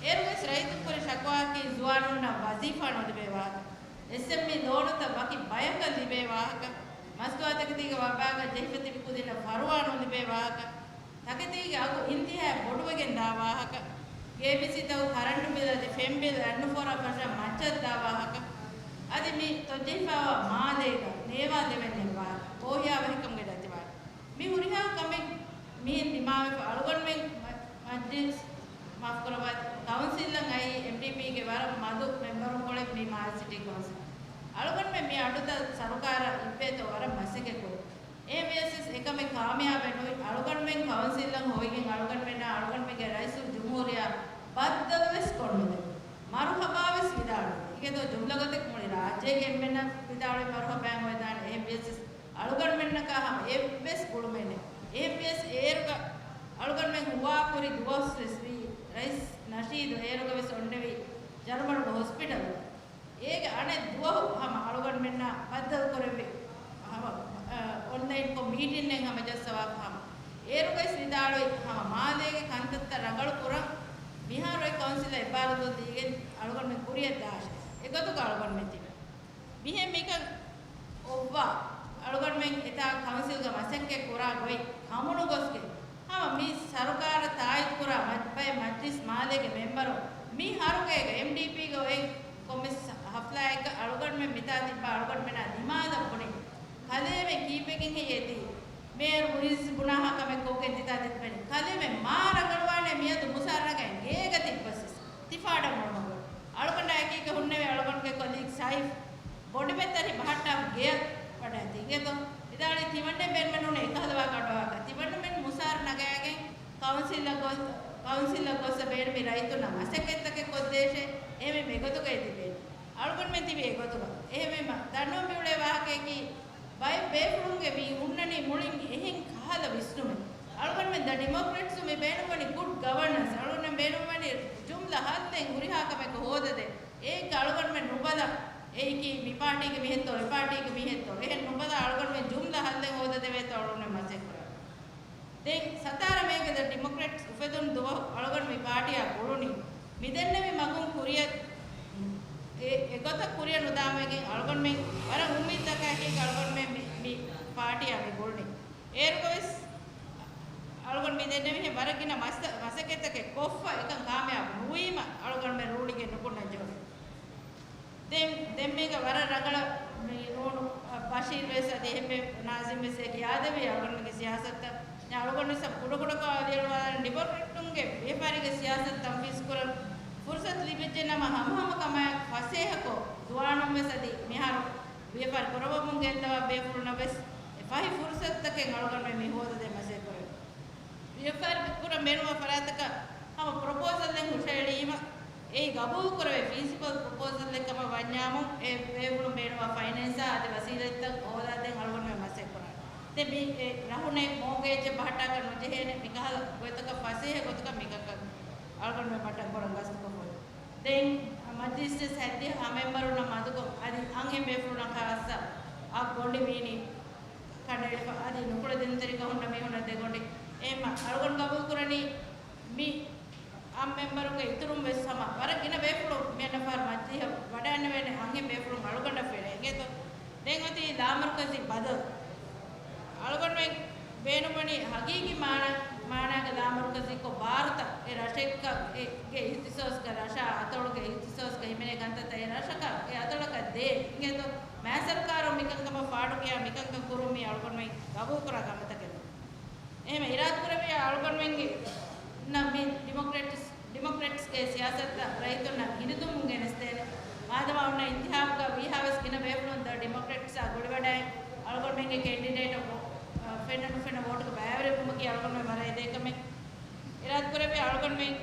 އޭރުވެސް ރައްޔިތުން ކުރި ޝަކުވާއަކީ ޒުވާނުންނަށް ވަޒީފާ ނުލިބޭ ވާހަކަ، އެސްއެމްއީ ލޯނުތައް ވަކި ބަޔަކަށް ލިބޭ ވާހަކަ، މަސްތުވާތަކެތީގެ ވަބާގަ ޖެހިފަ ތިބި ކުދިންނަށް ފަރުވާ ނުލިބޭ ވާހަކަ، ތަކެތީގެ އަގު އިންތިހާއަށް ބޮޑުވެގެން ދާ ވާހަކަ، ގޭބިސީތަކުގެ ކަރަންޓު ބިލް އަދި ފެން ބިލް އަތްނުފޯރާ ފަށަން މައްޗަށް ދާ ވާހަކަ، އަދި މި ތޮއްޖެހިފައިވާ މާލޭގަ ނޭވާ ދެވެން ދެން ވާހަކަ، ކޯހިޔާ ވަހިކަމުގެ ދަތިވާހަކަ. މި ހުރިހާ ކަމެއް މިހެން ދިމާވެފަ އަޅުގަނޑުމެން މަ-، މަޖްލިސް، މާފުކުރައްވާ، ކައުންސިލަށް އައީ އެމްޑީޕީގެ ވަރަށް މަދު މެމްބަރުންކޮޅެއް މި މާލެ ސިޓީ ކައުންސިލް. އަޅުގަނޑުމެން މި އަޑުތައް ސަރުކާރަށް އިއްވޭތޯ ވަރަށް މަސައްކަތް ކުރި. އެހެންވިޔަސް އެކަމެއް ކާމިޔާބެއް ނުވި. އަޅުގަނޑުމެން ކައުންސިލަށް ހޮވިގެން އަޅުގަނޑުމެންނާ އަޅުގަނޑުމެންގެ ރައީސުލްޖުމްހޫރިއްޔާ ބައްދަލުވެސް ކޮށްނުދެވި. މަރުހަބާވެސް ވިދާޅުވި. އިނގޭތޯ ޖުމްލަ ގޮތެއް މުޅި ރާއްޖޭގެ އެންމެންނަށް ވިދާޅުވި މަރުހަބާއެއް އޮވެދާނެ. އެހެންވިޔަސް އަޅުގަނޑުމެންނަކާ ހަމަ އެއްވެސް ގުޅުމެއް ނެތް. އެހެންވިޔަސް އޭރުގަ އަޅުގަނޑުމެން ހުވާކުރި ދުވަސްވެސް ވީ ރައީސް ނަޝީދު އޭރުގަވެސް އޮންނެވި ޖަރުމަނުގެ ހޮސްޕިޓަލުގަ. އޭގެ އަނެއް ދުވަހު ހަމަ އަޅުގަނޑުމެންނާ ބައްދަލުކުރެއްވި ހަމަ، އަ، އޮންލައިންކޮށް މީޓިންއެއް ހަމަޖައްސަވާފަ ހަމަ އޭރުގައިސް ވިދާޅުވި ހަމަ މާލޭގެ ކަންތައްތައް ރަނގަޅު ކުރަން މިހާރު އެ ކައުންސިލަށް އެއްބާރުލުން ދީގެން އަޅުގަނޑުމެން ކުރިއަށް ދާށޭ. އެގޮތުގަ އަޅުގަނޑުމެން ތިބި. މިހެން މިކަން އޮއްވާ، އަޅުގަނޑުމެން އެތާ ކައުންސިލްގަ މަސައްކަތް ކުރާ ގޮތް ކަމުނުގޮސްގެން، ހަމަ މި ސަރުކާރަށް ތާއީދު ކުރާ މަ-، ބައެއް މަޖްލިސް މާލޭގެ މެމްބަރުން މި ހަރުގޭގަ އެމްޑީޕީގަ އޮތް ކޮންމެސް ހަފްލާއެއްގަ އަޅުގަނޑުމެން މިތާ ތިއްބާ އަޅުގަނޑުމެންނާ ދިމާލަށް ބުނި. ކަލޭމެން ކީއްވެގެން ހެއްޔޭ ތީ؟ މޭޔަރު މުއިއްޒު ބުނާހާ ކަމެއް ކޮށްގެން ތިތާ ތިއްބެނީ. ކަލޭމެން މާ ރަނގަޅުވާނޭ މިއަދު މުސާރަ ނަގައި ގޭގަ ތިއްބަސްވެސް. ތި ފާޑަށް އޮޅުމަގޮތް. އަޅުގަނޑާ އެކީގަ ހުންނެވި އަޅުގަނޑުގެ ކޮލީގް ސައިފް ބޮޑުމެ ތަރި ބަހައްޓާ ގެޔަށް ވަޑައިގަތީ. އިނގޭތޯ؟ ވިދާޅުވީ ތިމަންނެ ބޭނުމެއް ނޫނޭ އެކަހަލަ ވާހަކަ އަޑުއަހާކަށް. ތިމަންނަމެން މުސާރަ ނަގައިގެން ކައުންސިލަށް ގޮސް، ކައުންސިލަށް ގޮއްސަ ބޭނުމީ ރައްޔިތުންނަށް މަސައްކަތްތަކެއް ކޮށްދޭށޭ. އެހެންވީމަ އެގޮތުގައި ތިބޭނީ. އަޅުގަނޑުމެން ތިބީ އެގޮތުގަ. އެހެންވީމަ ދަންނަވަން މިއުޅޭ ވާހަކައަކީ ބައެއް ބޭފުޅުންގެ މި ހުންނަނީ މުޅިން އެހެން ކަހަލަ ވިސްނުމެއް. އަޅުގަނޑުމެން ދަ ޑިމޮކްރެޓްސު މި ބޭނުންވަނީ ގުޑް ގަވަނަންސް. އަޅުގަނޑުމެން ބޭނުންވަނީ ޖުމްލަ ހައްލެއް ހުރިހާ ކަމެއް ހޯދަދޭ. އޭގަ އަޅުގަނޑުމެން ނުބަލަ، އެއީކީ މި ޕާޓީގެ މީހެއްތޯ، އެ ޕާޓީގެ މީހެއްތޯ. އެހެން ނުބަލާ އަޅުގަނޑުމެން ޖުމްލަ ހައްލެއް ހޯދަދެވޭތޯ އަޅުގަނޑުމެން މަސައްކަތް ކުރާނީ. ދެން ސަތާރަ މޭގެ ދަ ޑިމޮކްރެޓްސް އުފެދުނު ދުވަހު އަޅުގަނޑު މި ޕާޓީއާ ގުޅުނީ. މި ދެންނެވި މަގުން ކުރިއަށް އެ، އެގޮތަށް ކުރިއަށް ނުދާމެގެން އަޅުގަނޑުމެން ވަރަށް އުއްމީދުތަކާއެކީގަ އަޅުގަނޑުމެން މި، މި ޕާޓީއާ މި ގުޅުނީ. އޭރުގަވެސް އަޅުގަނޑު މި ދެންނެވިހެން ވަރަށް ގިނަ މަސަ-، މަސައްކަތްތަކެއް ކޮށްފަ އެކަން ކާމިޔާބު ނުވީމަ އަޅުގަނޑުމެން ރޫޅިގެން ނުކުންނަން ޖެހުނު. ދެން، ދެން މީގަ ވަރަށް ރަނގަޅަށް މި ނޫނު، އަ، ބަޝީރް ވެސް އަދި އެހެންވެ ނާޒިމް ވެސް އެ ކިޔާދެއްވި އަޅުގަނޑުގެ ސިޔާސަތަށް. ދެން އަޅުގަނޑު ވެސް ކުޑަކުޑަކޮށް އަލިއަޅުވާލަން ޑިމޮކްރެޓުންގެ ވިޔަފާރީގެ ސިޔާސަތު ތަންފީޒު ކުރަން ފުރުސަތު ލިބިއްޖެ ނަމަ ހަމަހަމަ ކަމާއެކު ފަސޭހަކޮށް ޒުވާނުން ވެސް އަދި މިހާރު ވިޔަފާރި ކުރައްވަމުން ގެންދަވާ ބޭފުޅުންނަށް ވެސް އެ ފަހި ފުރުސަތުތަކެއް އަޅުގަނޑުމެން މި ހޯދަދޭ މަސައްކަތް ކުރަން. ވިޔަފާރި ކުރަން ބޭނުންވާ ފަރާތަކަށް ހަމަ ޕްރޮޕޯސަލްއެއް ހުށައެޅީމަ، އެއީ ގަބޫލުކުރެވޭ ފީސިބަލް ޕްރޮޕޯސަލްއެއް ކަމަށް ވަންޏާމު، އެ ބޭފުޅުން ބޭނުންވާ ފައިނޭންސާ އަދި ވަސީލަތްތައް ހޯދާދޭން އަޅުގަނޑުމެން މަސައްކަތް ކުރާނެ. ދެން މި އެ ރަހުނެއް މޯގޭޖެއް ބަހައްޓާކަށް ނުޖެހޭނެ، މިކަހަލަ ގޮތަކަށް ފަސޭހަ ގޮތަކަށް މިކަންކަން އަޅުގަނޑުމެން ބައްޓަން ކުރަން ގަސްތުކޮށްފަ. ދެން މަޖިލިސް ހައްދި ހަ މެމްބަރުންނަށް މަދުކޮށް، އަދި އަންހެން ބޭފުޅުންނަށް ޚާއްޞަ އަށް ގޮނޑި ވީނީ ކަނޑައެޅިފަ، އަދި ނުކުޅެދުންތެރިކަން ހުންނަ މީހުންނަށް ދެގޮނޑި. އެހެންމަ އަޅުގަނޑު ގަބޫލުކުރަނީ މި އަށް މެމްބަރުންގެ އިތުރުން ވެސް ހަމަ ވަރަށް ގިނަ ބޭފުޅުން މިއަންނަ ފަހަރު މަޖިލީހަށް ވަޑައިންނެވޭނެ އަންހެން ބޭފުޅުން އަޅުގަނޑަށް ފެނޭ. އިނގޭތޯ؟ ދެން އޮތީ ލާމަރުކަޒީ ބަދަލު. އަޅުގަނޑުމެން ބޭނުންވަނީ ހަގީގީ މާނަ، މާނާގެ ލާމަރުކަޒީކޮށް ބާރުތައް އެ ރަށެއްގެ އިހްތިސޯސްގެ ރަށާ އަތޮޅުގެ އިހްތިސޯސްގަ ހިމެނޭ ކަންތައްތައް އެ ރަށަކަށް އެ އަތޮޅަކަށް ދޭ އިނގޭތޯ؟ މާތް ސަރުކާރުން މިކަންކަމަށް ފާޑުކިޔާ މިކަންކަން ކުރުން މީ އަޅުގަނޑުމެން ގަބޫލުކުރާ ކަންތަކެއް. އެހެން އިރާދަކުރެއްވިއްޔާ އަޅުގަނޑުމެންގެ ނަމިން ޑިމޮކްރެޓްސް، ޑިމޮކްރެޓްސްގެ ސިޔާސަތަށް ރައްޔިތުންނަށް ހިނިތުންވުން ގެނެސްދޭނެ. މާދަމާ އޮންނަ އިންތިހާބުގަ ވީހާވެސް ގިނަ ބޭފުޅުން ދަ ޑިމޮކްރެޓްސްއާ ގުޅިވަޑައި އަޅުގަނޑުމެންގެ ކެންޑިޑޭޓަކު، އަ، ފެންނަ ނުފެންނަ ވޯޓުގެ ބައިވެރިވުމަކީ އަޅުގަނޑުމެން ވަރަށް އެދޭ ކަމެއް. އިރާދަކުރެއްވިއްޔާ އަޅުގަނޑުމެން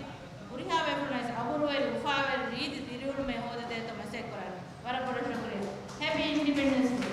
ހުރިހާ ބޭފުޅުންވެސް އަބުރުވެރި އުފާވެރި ރީތި ދިރިއުޅުމެއް ހޯދަދޭތޯ މަސައްކަތްކުރާނެ. ވަރަށް ބޮޑަށް ޝުކުރިއްޔާ. ހެޕީ އިންޑިޕެންޑެންސް ޑޭ.